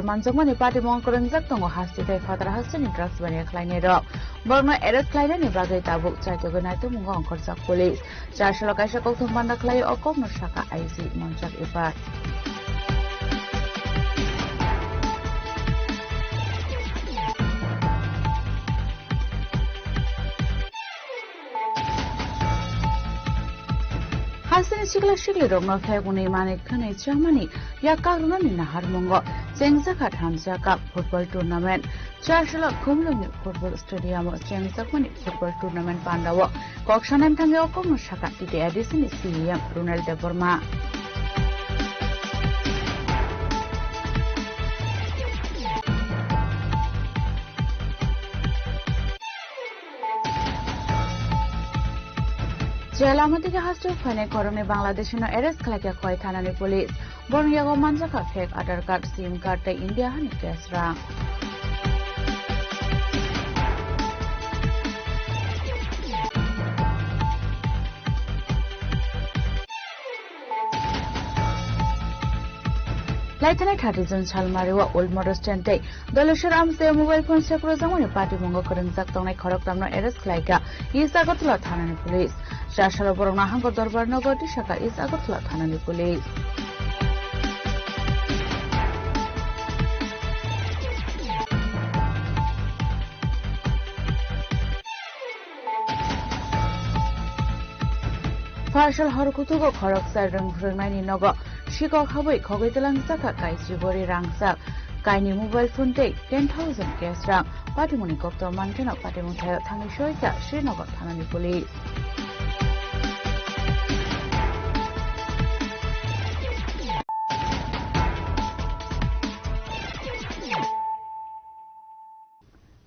Manjakmani patimung kwrwngjak tongo hasteni tei phataro hasteni drugs baniya khlainai rok. Borokno arrest khlainani bagwi tabuk chaitugwi naitukmungo ongkhorjak police. Chasalo kaisa kokthum panda khlai o kokno saka I G Monchak Epar. Hasteni sikla siklirokno phekuni manwi khwnwi chamani yak kakrwnani naharmungo chengjakha thamjakha football tournament. Chasala Khumlwngni football stadiumo chengjakmani football tournament pandao kok sanani thangwi o kokno saka T T A D C ni C E M Ronald Debbarma. Jail ama tike hostel phainai khoroknwi Bangladeshino arrest khlaikha Khowai thanani police. Borokni yago manjakha fake Aadhaar card, sim card tei India hani cash rang. Laithanai thirty June salmario Old Motor Stand tei Doleshwar Amsai mobile phone sekrojagmani patimungo kwrwngjak tongnai khoroktamno arrest khlaikha East Agartala thanani police. Chasalo borokno hangkor dorbar nogo tisakha East Agartala thanani police. Pharsal hor kutugo khoroksa rwng rwngnaini nogo sikok habwi khogwi twlangjakha kaisi bori rangchak, kaini mobile phone tei ten thousand cash rang. Patimungni kokto mankheno patimung thaio thangwi soikha Srinagar thanani police.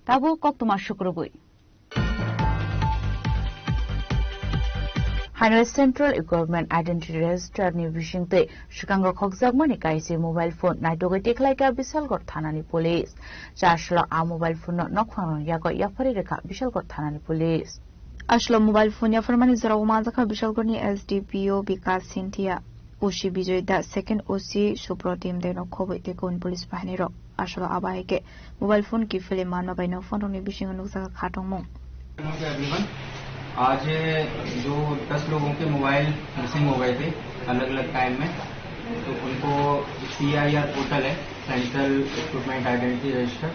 Tabuk koktwma sukrubwi. Haino Central Government Identity Register ni bisingtwi swkango khokjakmani kaisi mobile phone naitugwi tikhlaikha Bishalgarh thanani police. Chasalo a mobile phone no nokphang rok yago yaphari rwkha Bishalgarh thanani police. Aswlo mobile phone yapharmani jorao manjakha Bishalgarh ni S D P O Bikas Sinthia, O C Bijoy Das, second O C Suprotim Deno khobwi tei kubun police bahaini rok. Aswlo abo hai khe mobile phone kiphilwi manma bai no phone rokni bisingo nukjakha kha tongmung. नमस्ते एवरीवन। आज जो दस लोगों के mobile missing हो गए थे अलग अलग टाइम में, तो उनको सीआईआर पोर्टल है, सेंट्रल इक्विपमेंट आइडेंटिटी रजिस्टर,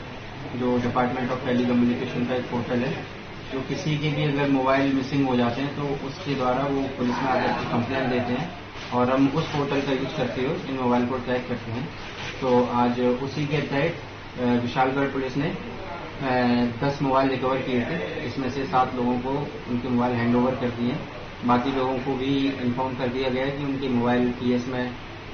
जो डिपार्टमेंट ऑफ टेलीकम्युनिकेशन का एक पोर्टल है। जो किसी के भी अगर मोबाइल मिसिंग हो जाते हैं तो उसके द्वारा वो पुलिस में आकर के कंप्लेंट देते हैं और हम उस पोर्टल का यूज़ करते हुए इन मोबाइल को ट्रैक करते हैं। तो आज उसी के तहत अ, विशालगढ़ पुलिस ने, अ, दस मोबाइल रिकवर किए थे, इसमें से सात लोगों को उनके मोबाइल हैंडओवर कर दिए। बाकी लोगों को भी इन्फॉर्म कर दिया गया है कि उनके मोबाइल पीएस में,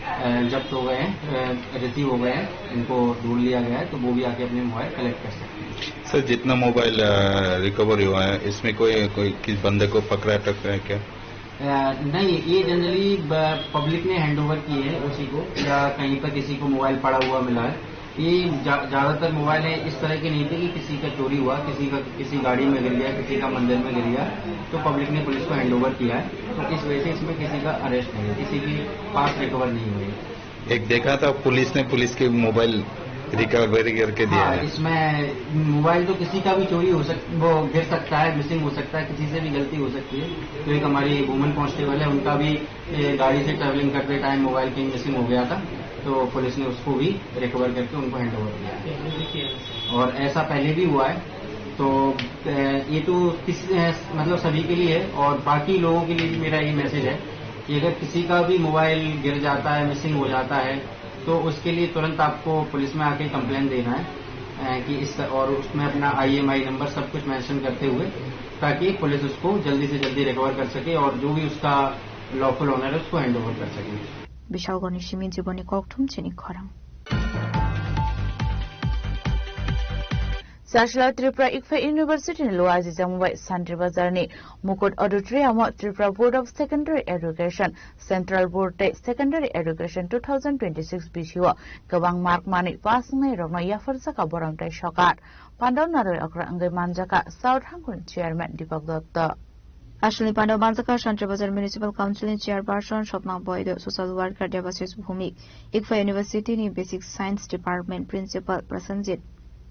अ, जब्त हो गए हैं, अ, रिसीव हो गए हैं, इनको ढूंढ लिया गया है, तो वो भी आके अपने मोबाइल कलेक्ट कर सकते हैं। सर, जितना मोबाइल, अ, रिकवरी हुआ है, इसमें कोई, कोई किस बंदे को पकड़ा टकरा है क्या? अ, नहीं, ये जनरली ब-, पब्लिक ने हैंडओवर किए हैं ओसी को, या कहीं पर किसी को मोबाइल पड़ा हुआ मिला है। ये जा-, ज़्यादातर मोबाइल है इस तरह के नहीं थे कि किसी का चोरी हुआ, किसी का, किसी गाड़ी में गिर गया, किसी का मंदिर में गिर गया, तो पब्लिक ने पुलिस को हैंडओवर किया है। तो इस वजह से इसमें किसी का अरेस्ट नहीं है, किसी की पास रिकवर नहीं हुई है। एक देखा था पुलिस ने पुलिस के मोबाइल रिकवरी करके दिया हाँ, है। इसमें मोबाइल तो किसी का भी चोरी हो सक-, वो गिर सकता है, मिसिंग हो सकता है, किसी से भी गलती हो सकती है। तो एक हमारी वुमेन कांस्टेबल है, उनका भी, ये गाड़ी से ट्रैवलिंग करते टाइम मोबाइल कहीं मिसिंग हो गया था, तो पुलिस ने उसको भी रिकवर करके उनको हैंड ओवर किया है। और ऐसा पहले भी हुआ है, तो, अ, ये तो किस, अ, मतलब सभी के लिए है और बाकी लोगों के लिए भी मेरा ये मैसेज है कि अगर किसी का भी मोबाइल गिर जाता है, मिसिंग हो जाता है, तो उसके लिए तुरंत आपको पुलिस में आके कंप्लेंट देना है, अ, कि इस, और उसमें अपना आईएमआई नंबर सब कुछ मेंशन करते हुए, ताकि पुलिस उसको जल्दी से जल्दी रिकवर कर सके और जो भी उसका लॉफुल ओनर है, उसको हैंड ओवर कर सके। Bishalgarh ni simi jiboni kokthum chini khorang. Chasla Tripura Ikphai University ni luaji jamung bai Santri Bazar ni Mukut Auditorium o Tripura Board of Secondary Education, Central Board tei Secondary Education two thousand twenty-six bisio kwbang mark manwi pass wngnai rokno yapharjaka borom tei sokat. Pandao narwi okra wngwi manjaka South Hangkoni Chairman Deepak Dutta. Aswlni pandao manjaka Santri Bazar Municipal Council ni Chairperson Swapna Boido, Social Worker Debashish Bhumik, Ikphai University ni Basic Science Department Principal Prasenjit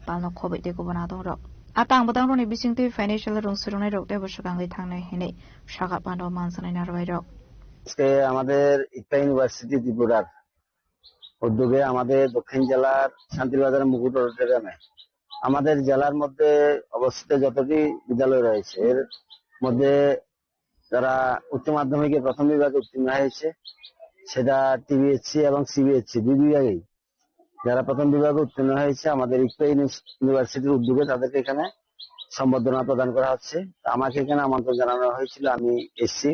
Palno khobwi tei kubun adongrok. A tang bwtangrokni bisingtwi financial rwng swrwngnairok teibo swkangwi thangnai hinwi saka pandao manjaknai narwuirok. আজকে আমাদের ইকতা ইউনিভার্সিটি ত্রিপুরার উদ্যোগে আমাদের দক্ষিণ জেলার শান্তিরবাজার মুকুট অডিটোরিয়ামে আমাদের জেলার মধ্যে অবস্থিত যতটি বিদ্যালয় রয়েছে, এর মধ্যে যারা উচ্চ মাধ্যমিকে প্রথম বিভাগে উত্তীর্ণ হয়েছে, সেটা টিবিএসসি এবং সিবিএসসি দুই বিভাগেই যারা প্রথম বিভাগে উত্তীর্ণ হয়েছে, আমাদের ইকতা ইউনিস-, ইউনিভার্সিটির উদ্যোগে তাদেরকে এখানে সম্বর্ধনা প্রদান করা হচ্ছে। তো আমাকে এখানে আমন্ত্রণ জানানো হয়েছিল, আমি এসেছি।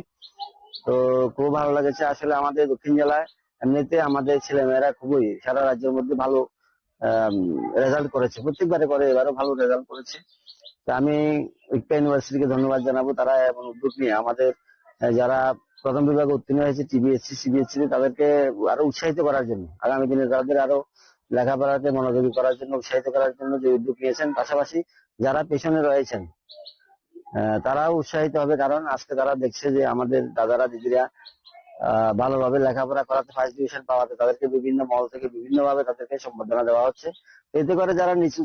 তো খুব ভালো লেগেছে। আসলে আমাদের দক্ষিণ জেলায় এমনিতে আমাদের ছেলেমেয়েরা খুবই সারা রাজ্যের মধ্যে ভালো, আম, রেজাল্ট করেছে, প্রত্যেকবারে করে, এবারও ভালো রেজাল্ট করেছে। তো আমি ইকতা ইউনিভার্সিটিকে ধন্যবাদ জানাবো, তারা এমন উদ্যোগ নিয়ে আমাদের আহ, যারা প্রথম বিভাগে উত্তীর্ণ হয়েছে টিবিএসসি, সিবিএসসি, তাদেরকে আরো উৎসাহিত করার জন্য, আগামী দিনে তাদের আরো লেখাপড়াতে মনোযোগী করার জন্য, উৎসাহিত করার জন্য যে উদ্যোগ নিয়েছেন, পাশাপাশি যারা পেছনে রয়েছেন, আহ, তারাও উৎসাহিত হবে, কারণ আজকে তারা দেখছে যে আমাদের দাদারা, দিদিরা, আহ, ভালোভাবে লেখাপড়া করাতে, ফার্স্ট ডিভিশন পাওয়াতে তাদেরকে বিভিন্ন মহল থেকে বিভিন্নভাবে তাদেরকে সম্বর্ধনা দেওয়া হচ্ছে। এতে করে যারা নিচু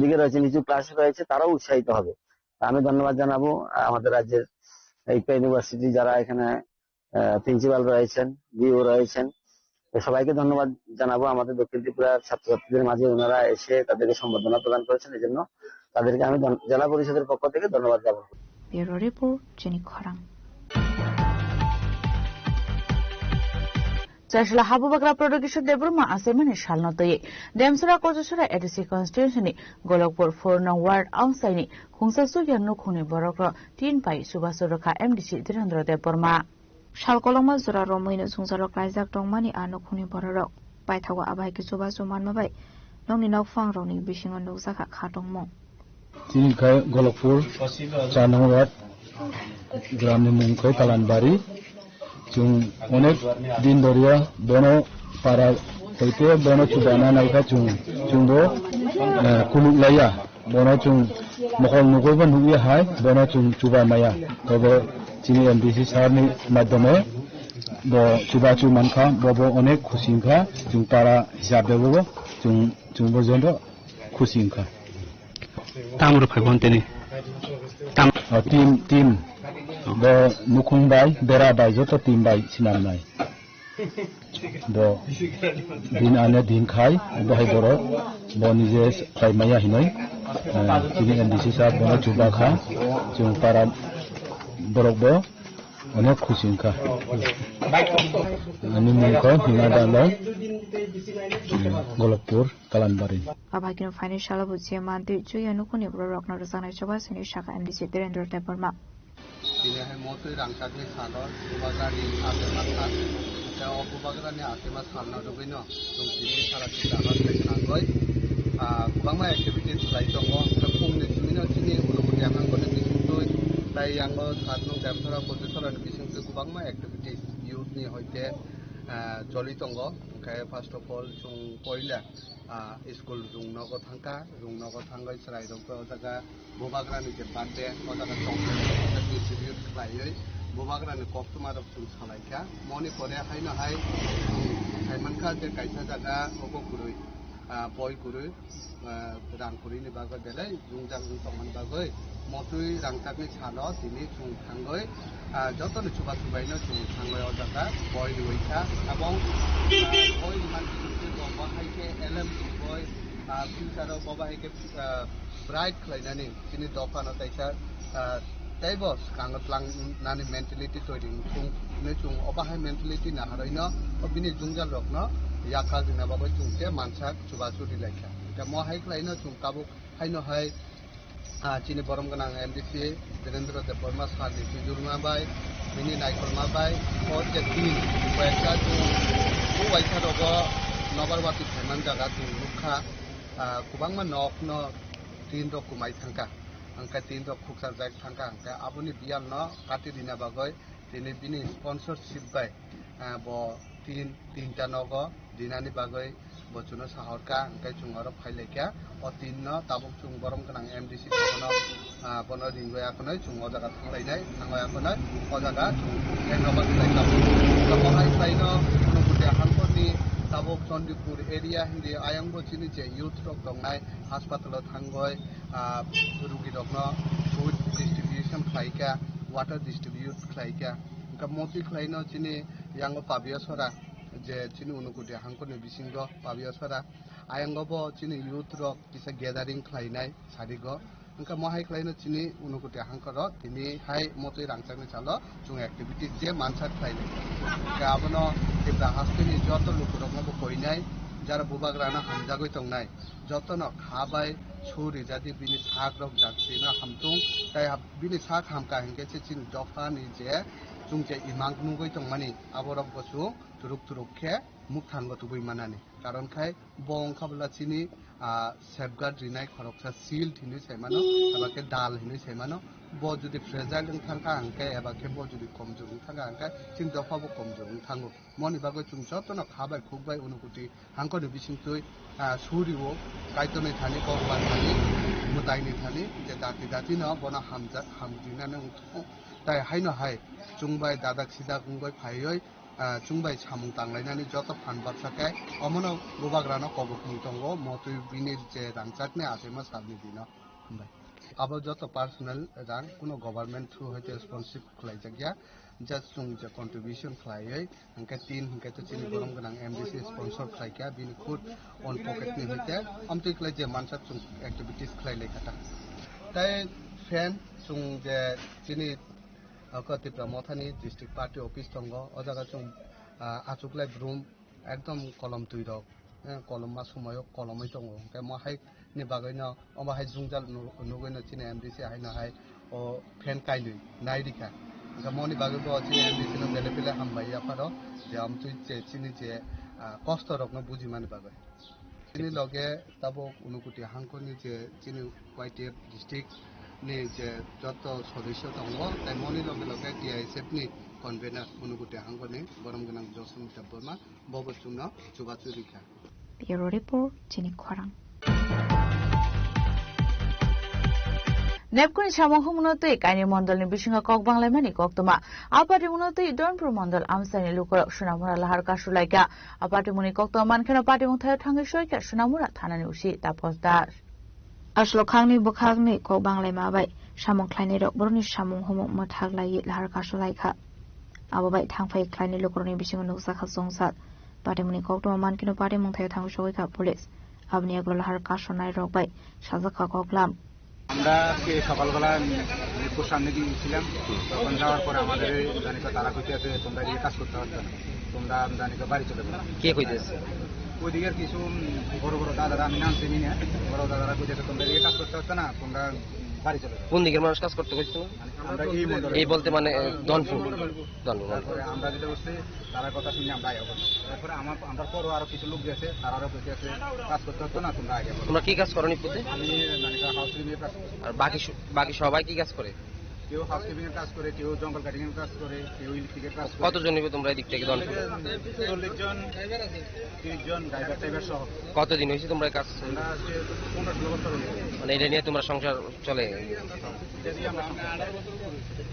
দিকে রয়েছে, নিচু ক্লাসে রয়েছে, তারাও উৎসাহিত হবে। আমি ধন্যবাদ জানাবো আমাদের রাজ্যের একটা ইউনিভার্সিটি, যারা এখানে প্রিন্সিপাল রয়েছেন, ভিও রয়েছেন, তো সবাইকে ধন্যবাদ জানাবো। আমাদের দক্ষিণ ত্রিপুরার ছাত্রছাত্রীদের মাঝে ওনারা এসে তাদেরকে সম্বর্ধনা প্রদান করেছেন, এই জন্য তাদেরকে আমি ধন- জেলা পরিষদের পক্ষ থেকে ধন্যবাদ জ্ঞাপন করছি। Bureau Report, Chini Khorang. Chasla Habubagra Production Debbarma asemani salno twi Demsura Kojasura A D C constituency ni Golokpur four nong ward Aungsaini khungsa sukya nukhungni borokno tin pai chubachu rwkha M D C Dhirendra Debbarma. Sal kolokma jora romwino jwngjalo klaijak tongmani a nukhungni bororok paithago, abo hai khe chubachu manma bai nokni nokphangrokni bisingo nukjakha kha tongmung. Chini khai Golokpur, char nong ward, gramni mung khai Kalanbari. Chwng onek din doriya bono para hoite bono chubana naikha chwng, chwngbo, eh, kuluk laiya. Bono chwng mokol nugwi bo nugwi hai, bono chwng chuba maya. Tobo chini M D C sir ni madhyome bo chuba chu mankha, bo bo onek khusi wngkha, chwng para hisab de bo chwng, chwng bo joto khusi wngkha. Tam rw phai bon tini. Tam. O, team, team. Bo nukhung bai, bera bai, joto team bai sinam nai. Bo din ane din khai, bo hai borok, bo nije khlai maya hinoi. Eh, chini M D C sir bono chuba kha, chwng para borok bo onek khusi wngkha. Ani mung kha Hima Dalal, Golokpur, Kalanbari. Abo hai kheno phaini salo bo je mantwi chuya nukhungni bororokno rwjaknai chuba sini saka M D C Dhirendra Debbarma. Tini hai motwi rangchakni salo Bubagrani achema sal. Tei o Bubagrani achema salno rwgwino chwng tini sara sita hasteni nangwi, ah, kwbangma activities khlai tongo. Tei phungni simino chini Unakoti Hangkoni bisingtwi tei yango Satnung Demsora Kochusorani bisingtwi kwbangma activities youth ni hoite, ah, choli tongo. Hwnkhe first of all chwng poila, ah, school rung nogo thangkha, rung nogo thangwi chwrairokno o jaga Bubagrani je birthday, o jaga chocolate distribute khlaiwi Bubagrani koktwmarok chwng salaikha. Moni pore haino hai chwng saimankha je kaisa jaga obo kwrwi, ah, boi kwrwi, ah, rang kwrwini bagwi belai jwngjal wng tongmani bagwi motwi rangchakni salo tini chwng thangwi, ah, jotoni chubachu baino chwng thangwi o jaga boi rwikha. Tabok, ah, boi rwmani bisingtwi bo bahai khe elem chwngwi, ah, future o bo bahai khe, ah, bright khlainani chini dophano kaisa, ah, teibo swkango tlangnani mentality toiri wngthung hinwi chwng obo hai mentality naharwino o bini jwngjal rokno yakhak rwna bagwi chwng se mansak chubachu rilaikha. Hwnkhe mo hai khlaino chwng tabuk haino hai, ah, chini borom gwnang M D C Dhirendra Debbarma sir ni twijlma bai, bini naikolma bai, o je tin, koyekta chwng o waisa rogo nobar bati phaiman jaga chwng nukha, ah, kwbangma nokno tin rok kwmai thangkha, hwnkhe tin rok khukchajak thangkha, hwnkhe aboni biyal no kati rina bagwi tini bini sponsorship bai, ah, bo tin, tinta nogo dinani bagwi bo chwngno sahorkha, hwnkhe chwng oro phailaikha. O tinno tabuk chwng borom gwnang M D C no, ah, bono ringwi akhonwi chwng o jaga thanglainai, thangwi akhonwi o jaga chwng khe nobar khlaikha. Tabuk hai khlaino Unakoti Hangkoni tabuk Chandipur area hindi ayangbo chini je youth rok tongnai, hospital o thangwi, ah, rugi rokno food distribution khlaikha, water distribute khlaikha. Hwnkhe motwi khlaino chini yango Pabiasora, je chini Unakoti Hangkoni bisingo Pabiasora, ayango bo chini youth rok kisa gathering khlainai sarigo. Hwnkhe mo hai khlaino chini Unakoti Hangkoro tini hai motwi rangchakni salo chwng activities je mansak khlainai. Hwnkhe abono Tripura hasteni joto lukurokno bo koinai, jara Bubagrano hamjagwi tongnai, jotono kha bai su rijadi bini sak rok jaktino hamtung, tei hab-, bini sak hamkha hinkhe se chini dophani je chwng je imang nugwi tongmani aborok bo chwng turuk turuk khe mukthango tubui manani. Karon khai bo wngkha bwla chini, ah, safeguard rinai khoroksa shield hinwi sai mano, eba khe dal hinwi sai mano. Bo jodi fragile wng thangkha hwnkhe eba khe bo jodi komjor wng thangkha hwnkhe chini dopha bo komjor wng thango. Moni bagwi chwng jotono kha bai khuk bai unukuti hangkoni bisingtwi, ah, suriwo Kaitorni thani, Bhagwan thani, mwtaini thani je dati dati no bono hamjak hamjinani wng thango. Tai haino hai chwng bai dadak sidak wng bai phaiwi, ah, chwng bai samung tanglainani joto phan baksa khe omono bubagrano kobokmung tongo, motwi bini je rangchakni achaima salni dino. Hambai. Abo joto personal rang, kuno government through hoite sponsorship khlaijak ya, just chwng je contribution khlaiwi, hwnkhe tin hwnkhe to chini borom gwnang M D C sponsor khlaikha, bini khud own pocket ni hoite, amtwi khlai je mansak chwng activities khlai laikha ta. Tai fan chwng je chini, ah, ko Tipra Mothani district party office tongo, o jaga chwng, ah, achuklai brum ekdom kolom twi rok, eh, kolom ma sumayo kolomwi tongo. Hwnkhe mo hai ni bagwino omo hai jwngjal nu-, nugwino chini M D C haino hai o fan kainwi nai rikha. Hwnkhe moni bagwi bo chini M D C no bele bele hambai yapharo je amtwi je chini je, ah, kosto rokno bujimani bagwi. Chini loge tabuk Unukoti hangkoni je chini Y T F district ni je joto sodosyo tongo, tai moni loge loge T I S F ni convener Unukoti hangkoni borom gwnang Joshon Debbarma, bobo chwngno chubachu rikha. Bureau Report, chini khorang. Nepkuni samung humno twi kaini mondolni bisingo kok banglaimani koktwma. A patimungno twi Donpur mondol amchaini lukurok Sonamura lahar kasulaikha. A patimungni koktwma mankheno patimung thaio thangwi soikha Sonamura thanani usi Tapos Das. Aslokhangni bwkhakni kok banglaima bai samung khlainairok borokni samung humung mwthak laiwi lahar kasulaikha. Abo bai thangphai khlainai lukurokni bisingo nukjakha chongchar. Patimungni koktwma mankheno patimung thaio thangwi soikha police. Aboni yagulo lahar kasunai rok bai sajak kha koklam. আমরা আজকে সকালবেলা, উম, মিরপুর সামনে গিয়েছিলাম। তখন যাওয়ার পরে আমাদের এই জানিকা তারা কইতে আছে, "তোমরা এদিকে কাজ করতে পারছো না, তোমরা জানিকা বাড়ি চলে যাও।" কে কইতেছে? ওইদিকের কিছু, উম, বড় বড় দাদারা, আমি নাম চিনি না, বড় দাদারা কইতেছে, "তোমরা এদিকে কাজ করতে পারছো না, তোমরা, উম, বাড়ি চলে যাও।" কোন দিকের মানুষ কাজ করতে কইছিল? মানে আমরা এই মন্ডলে। এই বলতে মানে, এ, ধনপুর। ধনপুর, ধনপুর। তারপরে আমরা যেটা করছি, তারা কথা শুনে আমরা আগে বলি। তারপরে আমার, আমরা পরও আরো কিছু লোক গেছে, তারারও কইতে আছে, "কাজ করতে হতো না, তোমরা আগে বলো।" তোমরা কি কাজ করো নিপুতে? আমি মানে একটা হাউস রিনিউ কাজ করি। আর বাকি স-, বাকি সবাই কি কাজ করে? কেউ হাউস কিপিং এর কাজ করে, কেউ জঙ্গল কাটিং এর কাজ করে, কেউ ইলেকট্রিক এর কাজ করে। কতজন নিবে তোমরা এদিক থেকে ধনপুর? চল্লিশ জন, তিরিশ জন ড্রাইভার টাইভার সহ। কতদিন হয়েছে তোমরা এই কাজ? আমরা আজকে পনেরো ষোলো বছর হয়ে গেছে। মানে এটা নিয়ে তোমরা সংসার চলে? এটা দিয়ে আমরা সংসার।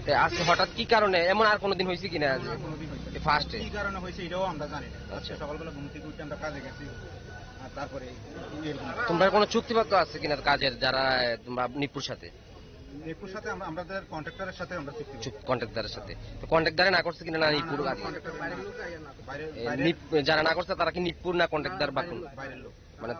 তে আজকে হঠাৎ কি কারণে এমন আর কোনোদিন হয়েছে কিনা আজ? না, কোনোদিন হয়েছে না। এই ফার্স্টে? কি কারণে হয়েছে এটাও আমরা জানি না। আচ্ছা। আজকে সকালবেলা ঘুম থেকে উঠে আমরা কাজে গেছি। আর তারপরে এরকম। তোমরা কোনো চুক্তিপত্র আছে কিনা কাজের যারা, এ, তোমরা নিপুর সাথে? নিপুর সাথে আমরা, আমাদের কন্ট্রাক্টরের সাথে আমরা চুক্তি করি। চুপ-, কন্ট্রাক্টরের সাথে। তো কন্ট্রাক্টর দ্বারা না করছে কিনা না নিপুর? না, না, কন্ট্রাক্টর বাইরের লোক। এ, বাইরের লোক। নিপ-, যারা না করছে তারা কি নিপুর না কন্ট্রাক্টর বা কোন? বাইরের লোক। মানে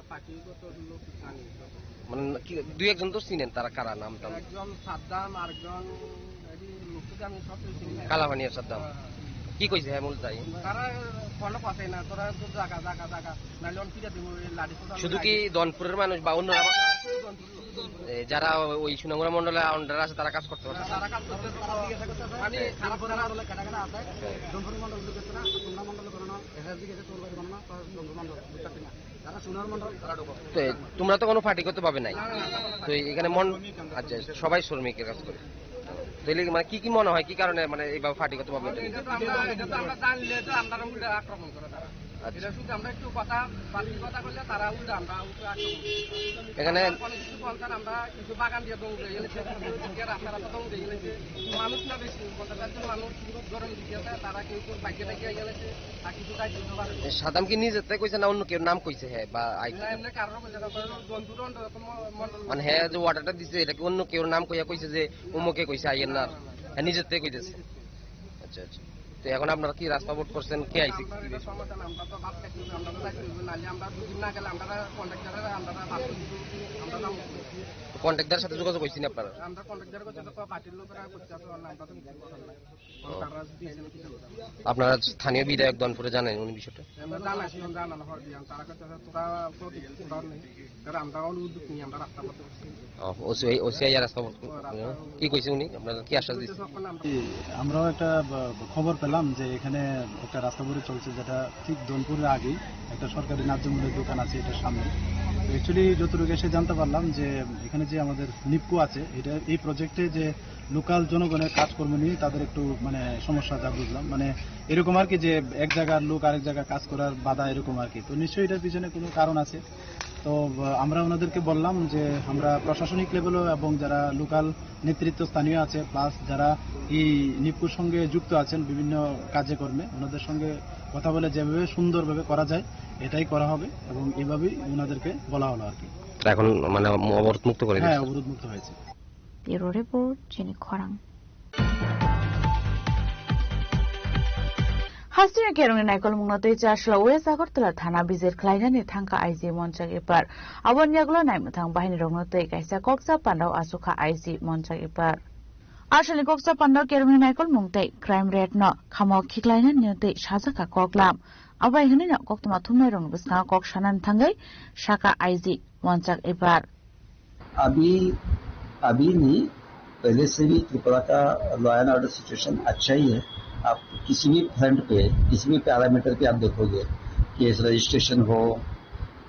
মানে কি দুই একজন তো চিনেন, তারা কারা নাম টাম? একজন সাদ্দাম, আরেকজন এই যে মুক্তিগামী সব তো চিনি। কালাপানিয়ার সাদ্দাম। হ্যাঁ, হ্যাঁ। কি কইছে হ্যাঁ মূল তাই? তারা ফোনও পাতে না, তোরা তো জাগা, জাগা, জাগা। নাইলে অন পিটা দিব, এই লাঠি সোটা শুধু কি লাঠি। দনপুরের মানুষ বা অন্যরা? শুধু দনপুরের লোক। এ, যারা ওই সুনামুরা মণ্ডলে আন্ডার আছে, তারা কাজ করতে পারছে না? তারা কাজ করতে পারছে না। মানে খারাপ যারা মণ্ডলে কাটা কাটা আছে, হ্যাঁ। দনপুর মণ্ডল ঢুকেছে না, তোমরা মণ্ডলে করো না, এসএসজি গেছে, তোর বাড়ি বানো না, তোর দনপুর মণ্ডল ঢুকতে না। যারা সুনামুরা মণ্ডল, তারা ঢুকো। তো তোমরা তো কোনো পার্টিগত ভাবে নাই। না, না, না, না। তো এখানে মন, আচ্ছা, সবাই শ্রমিকের কাজ করে। তাহলে মানে কি কি মনে হয়, কি কারণে মানে এইভাবে পার্টিগত ভাবে এটা নিতে? এটা তো আমরা, এটা তো আমরা জানলে তো আমরা উল্টা আক্রমণ করে তারা। আচ্ছা। এটা শুধু আমরা একটু কথা, বাকি কথা বললে তারা উল্টা আমরা উল্টা আক্রমণ করে। এখানে আমরা কোনো কিছু বলতাম, আমরা কিছু বাগান দিয়ে দৌড়ে গেলে, রাস্তা রাস্তা দৌড়ে গেলে, মানুষ না বেশি, পঞ্চাশ ষাট জন মানুষ গরম দিকে আছে, তারা কেউ কেউ বাইকে বাইকে গেলে, আর কিছু দায়িত্ব নিতে পারে। এ, সাদ্দাম কি নিজের থেকে কইছে না অন্য কেউ নাম কইছে? হ্যাঁ, বা আই- না, এমনি কারোর কইছে না, কারণ বন্ধুরা অন্যরকম মণ্ডল মানে হ্যাঁ, যে অর্ডারটা দিছে, এটা কি অন্য কেউর নাম কইয়া কইছে যে অমুকে কইছে আইয়েন না? হ্যাঁ, নিজের থেকে কইতেছে। আচ্ছা, আচ্ছা। তো এখন আপনারা কি রাস্তা অবরোধ করছেন? কে আইছে? আমরা এটা সমাধান, আমরা তো বাস কাটতে হবে, আমরা তো যাইতে হবে, নাহলে আমরা দুদিন না গেলে আমরা কন্ট্রাক্টররা আমরা বাস করতে হবে, আমরা যাবো। তো কন্ট্রাক্টরের সাথে যোগাযোগ হয়েছে না আপনারা? আমরা কন্ট্রাক্টরের কাছে তো পার্টির লোকেরা করতে আসে, আমরা তো কিছু করার নাই। ও। তারা দিয়েছেন কিছু। আপনারা স্থানীয় বিধায়ক দনপুরে জানেন উনি বিষয়টা? আমরা জানাইছি, জানানো হয়, তারা কাছে তোরা প্রতি উত্তর নেই। কারণ আমরা অনেক উদ্যোগ নিয়ে আমরা রাস্তা করতে পারছি। ও, ওসি, ওসি আইয়া রাস্তা বন্ধ। কি কইছে উনি? আপনারা কি আশ্বাস দিচ্ছেন? আমরাও একটা ব-, খবর পেলাম যে এখানে একটা রাস্তা অবরোধ চলছে, যেটা ঠিক দনপুরের আগেই একটা সরকারি ন্যায্য মূল্যের দোকান আছে এটার সামনে। তো actually যতটুকু এসে জানতে পারলাম যে এখানে যে আমাদের নিপকো আছে, এটা এই প্রজেক্টে যে লোকাল জনগণের কাজকর্ম নিয়ে তাদের একটু মানে সমস্যা, যা বুঝলাম। মানে এরকম আর কি, যে এক জায়গার লোক আরেক জায়গায় কাজ করার বাধা, এরকম আর কি। তো নিশ্চয়ই এটার পিছনে কোনো কারণ আছে। তো আহ, আমরা ওনাদেরকে বললাম যে আমরা প্রশাসনিক লেভেলও এবং যারা লোকাল নেতৃত্ব স্থানীয় আছে, প্লাস যারা এই নিপকোর সঙ্গে যুক্ত আছেন বিভিন্ন কাজে কর্মে, ওনাদের সঙ্গে কথা বলে যেভাবে সুন্দরভাবে করা যায়, এটাই করা হবে এবং এভাবেই ওনাদেরকে বলা হলো আর কি। এখন মানে অবরোধ মুক্ত করে হ্যাঁ, দিয়েছে। অবরোধ মুক্ত হয়েছে। Bureau report, chini khorang. Hasteni kerongni naikolmungno tei Chasla West Agartala thana bijir khlainani thangkha I G Monchak Ipar. Aboni yagulo naimwthang bahinirokno tei kaisa koksa pandao achukha I G Monchak Ipar. Asalni koksa pandao kerongni naikolmung tei crime rate no khamo khiklainani tei sajakha koklam. Abai hwnwi no koktwma thumnairokni bwskango kok sanani thangwi sakha I G Monchak Ipar. अभी, अभी नहीं, पहले से भी त्रिपुरा का law and order situation अच्छा ही है। आप किसी भी फ्रंट पे, किसी भी पैरामीटर पे आप देखोगे, केस रजिस्ट्रेशन हो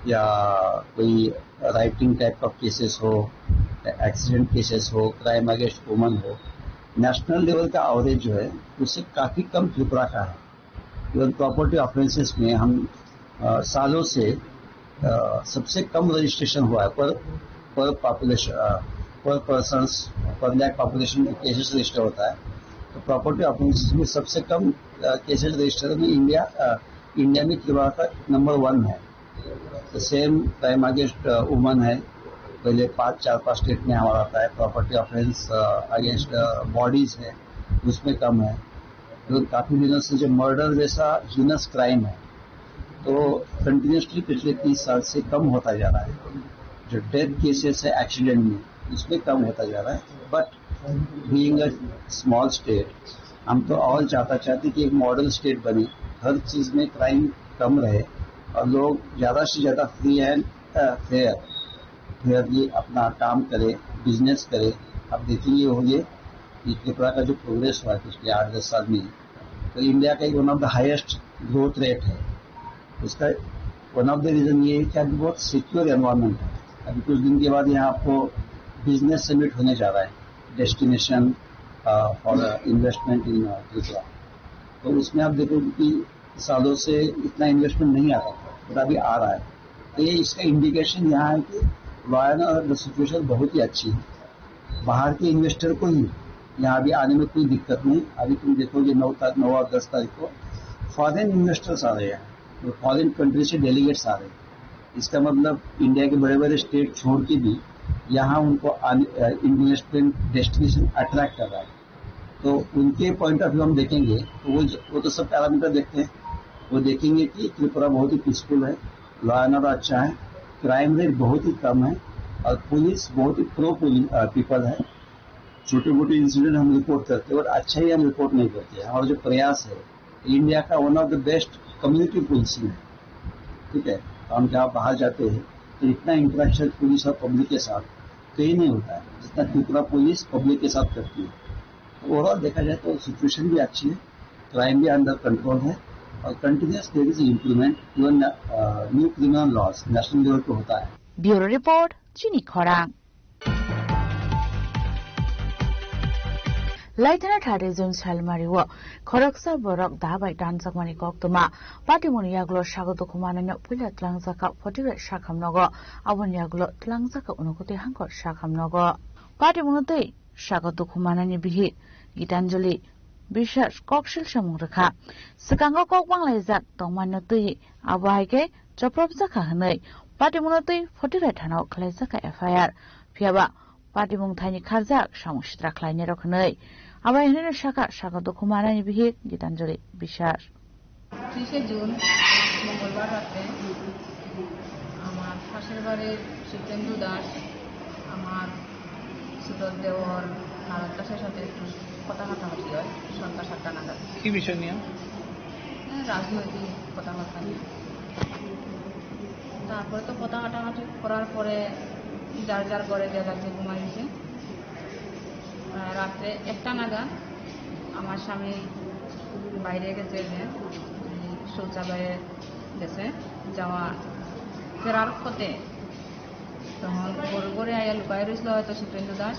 या कोई राइटिंग टाइप ऑफ केसेस हो, एक्सीडेंट केसेस हो, क्राइम अगेंस्ट वुमन हो, नेशनल लेवल का एवरेज जो है, उससे काफ़ी कम त्रिपुरा का है। इवन प्रॉपर्टी ऑफेंसेस में हम, अ, सालों से, अ, सबसे कम रजिस्ट्रेशन हुआ है पर, पर पॉपुलेशन, अ, पर पर्सन्स, पर लैख पॉपुलेशन में केसेस रजिस्टर होता है। तो प्रॉपर्टी ऑफेंसेस में सबसे कम, अ, केसेस रजिस्टर में इंडिया, अ, इंडिया में त्रिपुरा का नंबर वन है। The same crime against, अ, वुमन है, पहले पाँच, चार पाँच स्टेट में हमारा आता है। प्रॉपर्टी ऑफेंस, अ, अगेंस्ट, अ, बॉडीज है, उसमें कम है। तो काफ़ी दिनों से जो मर्डर जैसा हीनस क्राइम है, तो कंटिन्यूअसली पिछले तीस साल से कम होता जा रहा है। जो डेथ केसेस है एक्सीडेंट में, उसमें कम होता जा रहा है। But being a small state, हम तो ऑल चाहता चाहते कि एक मॉडल स्टेट बने, हर चीज़ में क्राइम कम रहे और लोग ज़्यादा से ज़्यादा free and, a, fair, Fairlie अपना काम करें, बिजनेस करें। आप देखेंगे होंगे कि त्रिपुरा का जो प्रोग्रेस हुआ है पिछले आठ दस साल में, तो इंडिया का एक one of the highest growth rate है। उसका वन ऑफ द रीजन ये है कि अभी बहुत सिक्योर एनवायरनमेंट है। अभी कुछ दिन के बाद यहाँ आपको बिजनेस समिट होने जा रहा है, डेस्टिनेशन, अ, फॉर इन्वेस्टमेंट इन, अ, त्रिपुरा। तो उसमें आप देखोगे कि सालों से इतना इन्वेस्टमेंट नहीं आता था, बट अभी आ रहा है। तो ये इसका इंडिकेशन यहाँ है कि लॉ एंड ऑर्डर सिचुएशन बहुत ही अच्छी है। बाहर के इन्वेस्टर को ही यहाँ अभी आने में कोई दिक्कत नहीं। अभी तुम देखोगे नौ तारीख, नौ और दस तारीख को फॉरेन इन्वेस्टर्स आ रहे हैं, तो फॉरेन कंट्री से डेलीगेट्स आ रहे हैं। इसका मतलब इंडिया के बड़े-बड़े स्टेट छोड़ के भी यहाँ उनको आने, अ, इन्वेस्टमेंट डेस्टिनेशन अट्रैक्ट कर रहा है। तो उनके पॉइंट ऑफ व्यू हम देखेंगे, तो वो ज-, वो तो सब पैरामीटर देखते हैं। वो देखेंगे कि त्रिपुरा बहुत ही पीसफुल है, लॉ एंड ऑर्डर अच्छा है, क्राइम रेट बहुत ही कम है और पुलिस बहुत ही प्रो पुलिस, अ, पीपल है। छोटे मोटे इंसिडेंट हम रिपोर्ट करते हैं और अच्छा ही हम रिपोर्ट नहीं करते हैं। हमारा जो प्रयास है, इंडिया का one of the best community policing है, ठीक है। तो हम जहाँ बाहर जाते हैं तो इतना इंटरेक्शन पुलिस और पब्लिक के साथ कहीं नहीं होता है जितना त्रिपुरा पुलिस पब्लिक के साथ करती है। तो ओवरऑल देखा जाए तो सिचुएशन भी अच्छी है, क्राइम भी अंडर कंट्रोल है और continuous there is improvement. Even new criminal laws national level पे होता है। Bureau report, chini khorang. Laithana thari June salmari o khoroksa borok da bai danjakmani koktwma. Patimungni yagulo sago dukhu manwino puila twlangjakha Photibrai sakham nogo. Aboni yagulo twlangjakha Unakoti hangkor sakham nogo. Patimungno tei sago dukhu manani bihik Gitanjali Biswas koksil samung rwkha. Swkango kok banglaijak tongmano twi abo hai khe chopropjakha hwnwi patimungno twi Photibrai thanao khlaijakha F I R. Phiyaba patimung thaini kharjak samung sitra khlainai rok hwnwi. Abo hai hwnwi sakha sago dukhu manani bihik Gitanjali Biswas. তিরিশে জুন মঙ্গলবার রাতে আমার পাশের বাড়ির সুখেন্দু দাস, আমার ছোট দেওর হারান দাসের সাথে একটু কথা কাটাকাটি হয় সন্ধ্যা সাতটা নাগাদ। কি বিষয় নিয়ে? হ্যাঁ, রাজনৈতিক কথাবার্তা নিয়ে। তারপরে তো কথা কাটাকাটি করার পরে যার যার ঘরে যে যার যে ঘুমাই গেছে। আহ, রাত্রে একটা নাগাদ আমার স্বামী বাইরে গেছে, যে শৌচালয়ে গেছে, যাওয়া ফেরার পথে তখন ঘরে ঘরে আইয়া লুকাই রয়েছিল হয়তো সুখেন্দু দাস।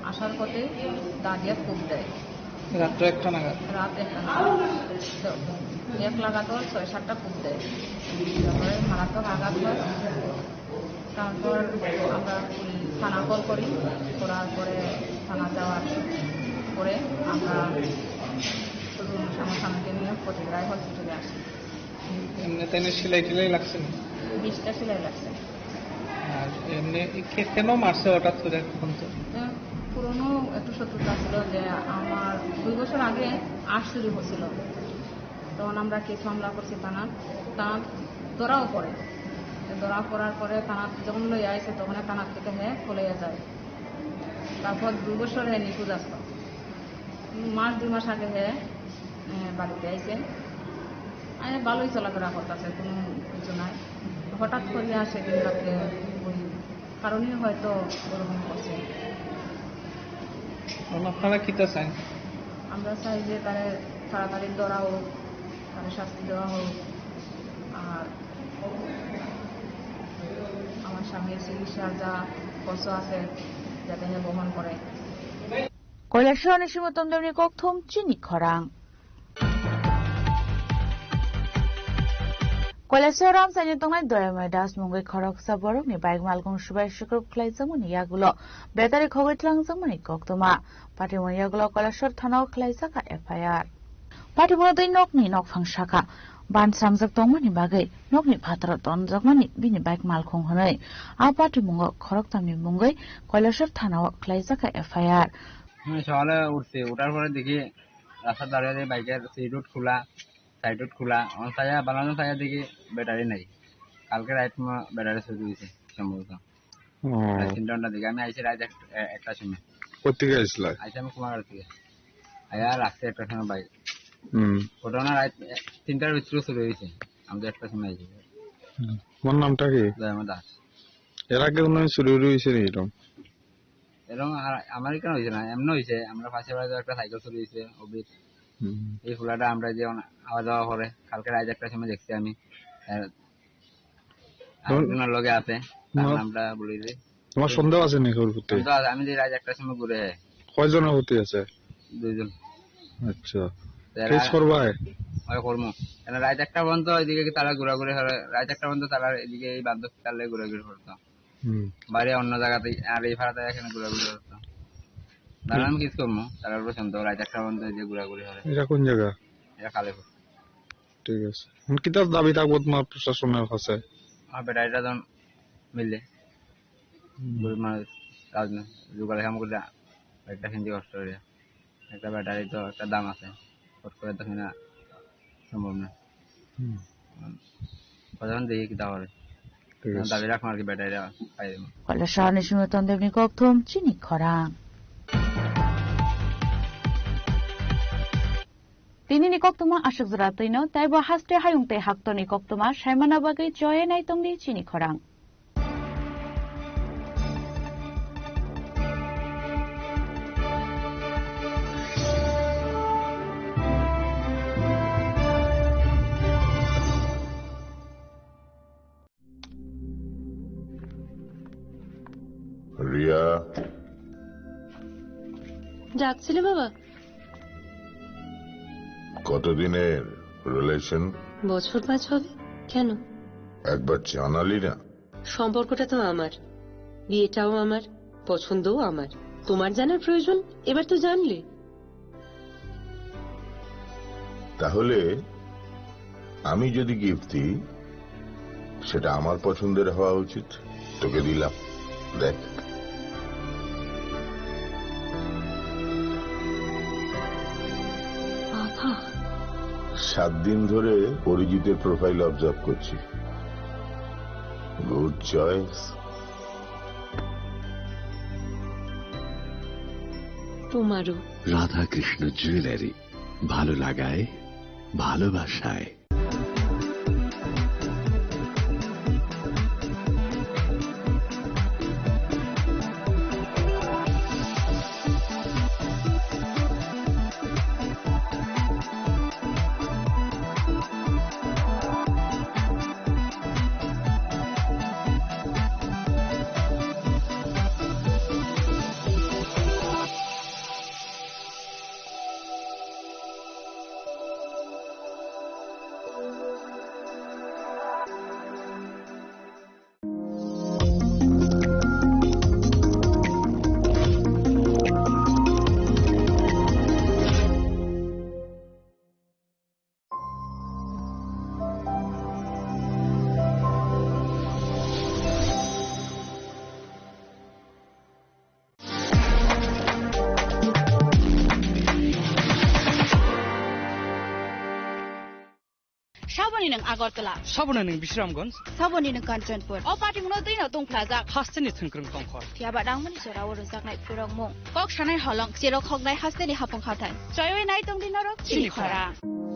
আসার পথে দাঁড়িয়ে কোপ দেয়। রাত্র একটা নাগাদ। রাত একটা নাগাদ। তো এক লাগাতার ছয় সাতটা কোপ দেয়। তারপরে মারাত্মক আঘাত হয়। তারপর আমরা থানা কল করি, করার পরে থানা যাওয়ার পরে আমরা আমার স্বামীকে নিয়ে ফটিকরায় হসপিটালে আসি। এমনি তেমনি সেলাই টেলাই লাগছে না? বিশটা সেলাই লাগছে। আর এমনি কে-, কেন মারছে হঠাৎ করে এখন তো? তো পুরনো একটু শত্রুতা ছিল যে আমার দুই বছর আগে আর্ট চুরি হয়েছিল, তখন আমরা কেস মামলা করছি থানা, থানা ধরাও পড়ে। তো ধরা পড়ার পরে থানা যখন লই আইছে তখন থানা থেকে হে চলে যায়। তারপর দুই বছর হে নিখোঁজ আসলো। মাস দুই মাস আগে হে, এ, বাড়িতে আইছে। আরে ভালোই চলাফেরা করতেছে, কোনো কিছু নাই। হঠাৎ করে আর সেদিন রাত্রে ওই কারণেই হয়তো ওরকম করছে। এখন আপনারা কিতা চান? আমরা চাই যে তারে তাড়াতাড়ি ধরা হোক, তারে শাস্তি দেওয়া হোক। আর আমার স্বামীর চিকিৎসার যা খরচ আছে যাতে হে বহন করে। Kailasorni simi tongdemni kokthum chini khorang. Kailasor Ramsaini tongnai Doyamai Das mungwi khoroksa borokni bike malkhung subai sukrup khlaijakmani yagulo battery khogwi tlangjakmani koktwma. Patimung yagulo Kailasor thanao khlaijak F I R. Patimungno twi nokni nokphang saka ban samjak tongmani bagwi nokni phataro tonjakmani bini bike malkhung hwnwi a patimungo khoroktamni mungwi Kailasor thanao khlaijak F I R. আমি সকালে উঠছি, উঠার পরে দেখি রাস্তার ধারে যে বাইকের সিট উট খোলা, সাইড উট খোলা, আমার ছায়া বানানো ছায়া দেখি ব্যাটারি নাই। কালকে রাইট ব্যাটারি চুরি হয়েছে সম্ভবত। ও। রাত তিনটা ঘন্টা দিকে আমি আইছি রাত এক-, এ-, একটার সময়। কোথেকে আইছিলা? আইছি আমি কুমারঘাট থেকে। আয়া রাখছে একটার সময় বাইক। হুম। ঘটনা রাত এ-, তিনটার ভিতরে শুরু হয়েছে। আমি তো একটার সময় আইছি। হুম। তোমার নামটা কি? জয়মা দাস। এর আগে কোনো চুরি উরি হয়েছে নি এরকম? এরকম আ-, আমার এখানে হয়েছে না, এমনি হয়েছে। আমরা পাশে বাড়িতে একটা সাইকেল চুরি হয়েছে, অভির। হুম। এই ফুলাটা আমরা যে অন-, আওয়া যাওয়া করে, কালকে রাত একটার সময় দেখছি আমি। আহ, তোমার আরেকজনের লগে আছে, তার তোমার নামটা বলি দিই। তোমার সন্দেহ আছে নি ওর প্রতি? সন্দেহ আছে, আমি যে রাত একটার সময় ঘুরে। কয়জনের প্রতি আছে? দুইজন। আচ্ছা। তারা কেস করবা? হয়, করবো। কেন রাত একটা পর্যন্ত এদিকে কি তারা ঘোরাঘুরি করে, রাত একটা পর্যন্ত তারা এদিকে এই বান্ধব তাহলে ঘোরাঘুরি করতো। হুম। বাইরে অন্য জায়গাতে, আর এই ভাড়াতে এখানে ঘোরাঘুরি করতো। তাহলে আমি কিস করবো? তারা বলছেন তো রাত একটা পর্যন্ত এদিকে ঘোরাঘুরি করে। এটা কোন জায়গা? এটা কালীপুর। ঠিক আছে। এখন কিতা দাবি থাকবো তোমার প্রশাসনের কাছে? আমার বেটা এটা যখন মিলে, হুম। গরিব মানুষ, কাজ নেই, জোগাড় কাম করে, একটা হিন্দি কষ্ট করে। একটা ব্যাটারি তো একটা দাম আছে, ফট করে তো কিনা সম্ভব না। হুম। কতক্ষণ দেখি কিতা করে। ঠিক আছে। দাবি রাখবো আর কি, ব্যাটারিটা পাই দেবো। Kailasor ni simi tongdemni kokthum chini khorang. Tini ni koktwma aswk jora twino, taibo haste hayung tei haktorni koktwma saimana bagwi choye nai tongdi chini khorang. Riya. ডাকছিলে বাবা? কতদিনের রিলেশন? বছর পাঁচ হবে। কেন? একবার জানালি না? সম্পর্কটা তো আমার, বিয়েটাও আমার, পছন্দও আমার। তোমার জানার প্রয়োজন? এবার তো জানলে। তাহলে আমি যদি গিফট দিই, সেটা আমার পছন্দের হওয়া উচিত। তোকে দিলাম, দেখ। বাবা। সাত দিন ধরে অরিজিতের প্রোফাইল অবজার্ভ করছি। Good choice. তোমারও। রাধাকৃষ্ণ জুয়েলারি, ভালো লাগায়, ভালোবাসায়। Ni nwng Agartala. Saboni nwng Bisramganj. Saboni nwng Kanchanpur. O patimungno twino tungphlajak. Hasteni thwngkwrwng tongkhor. Phiya ba nangmani jorao rwjaknai phurokmung. Kok sanai holong, cherok hoknai hasteni hapung hathai. Choiwi nai tongdi norok chini chini khorang. Khorang.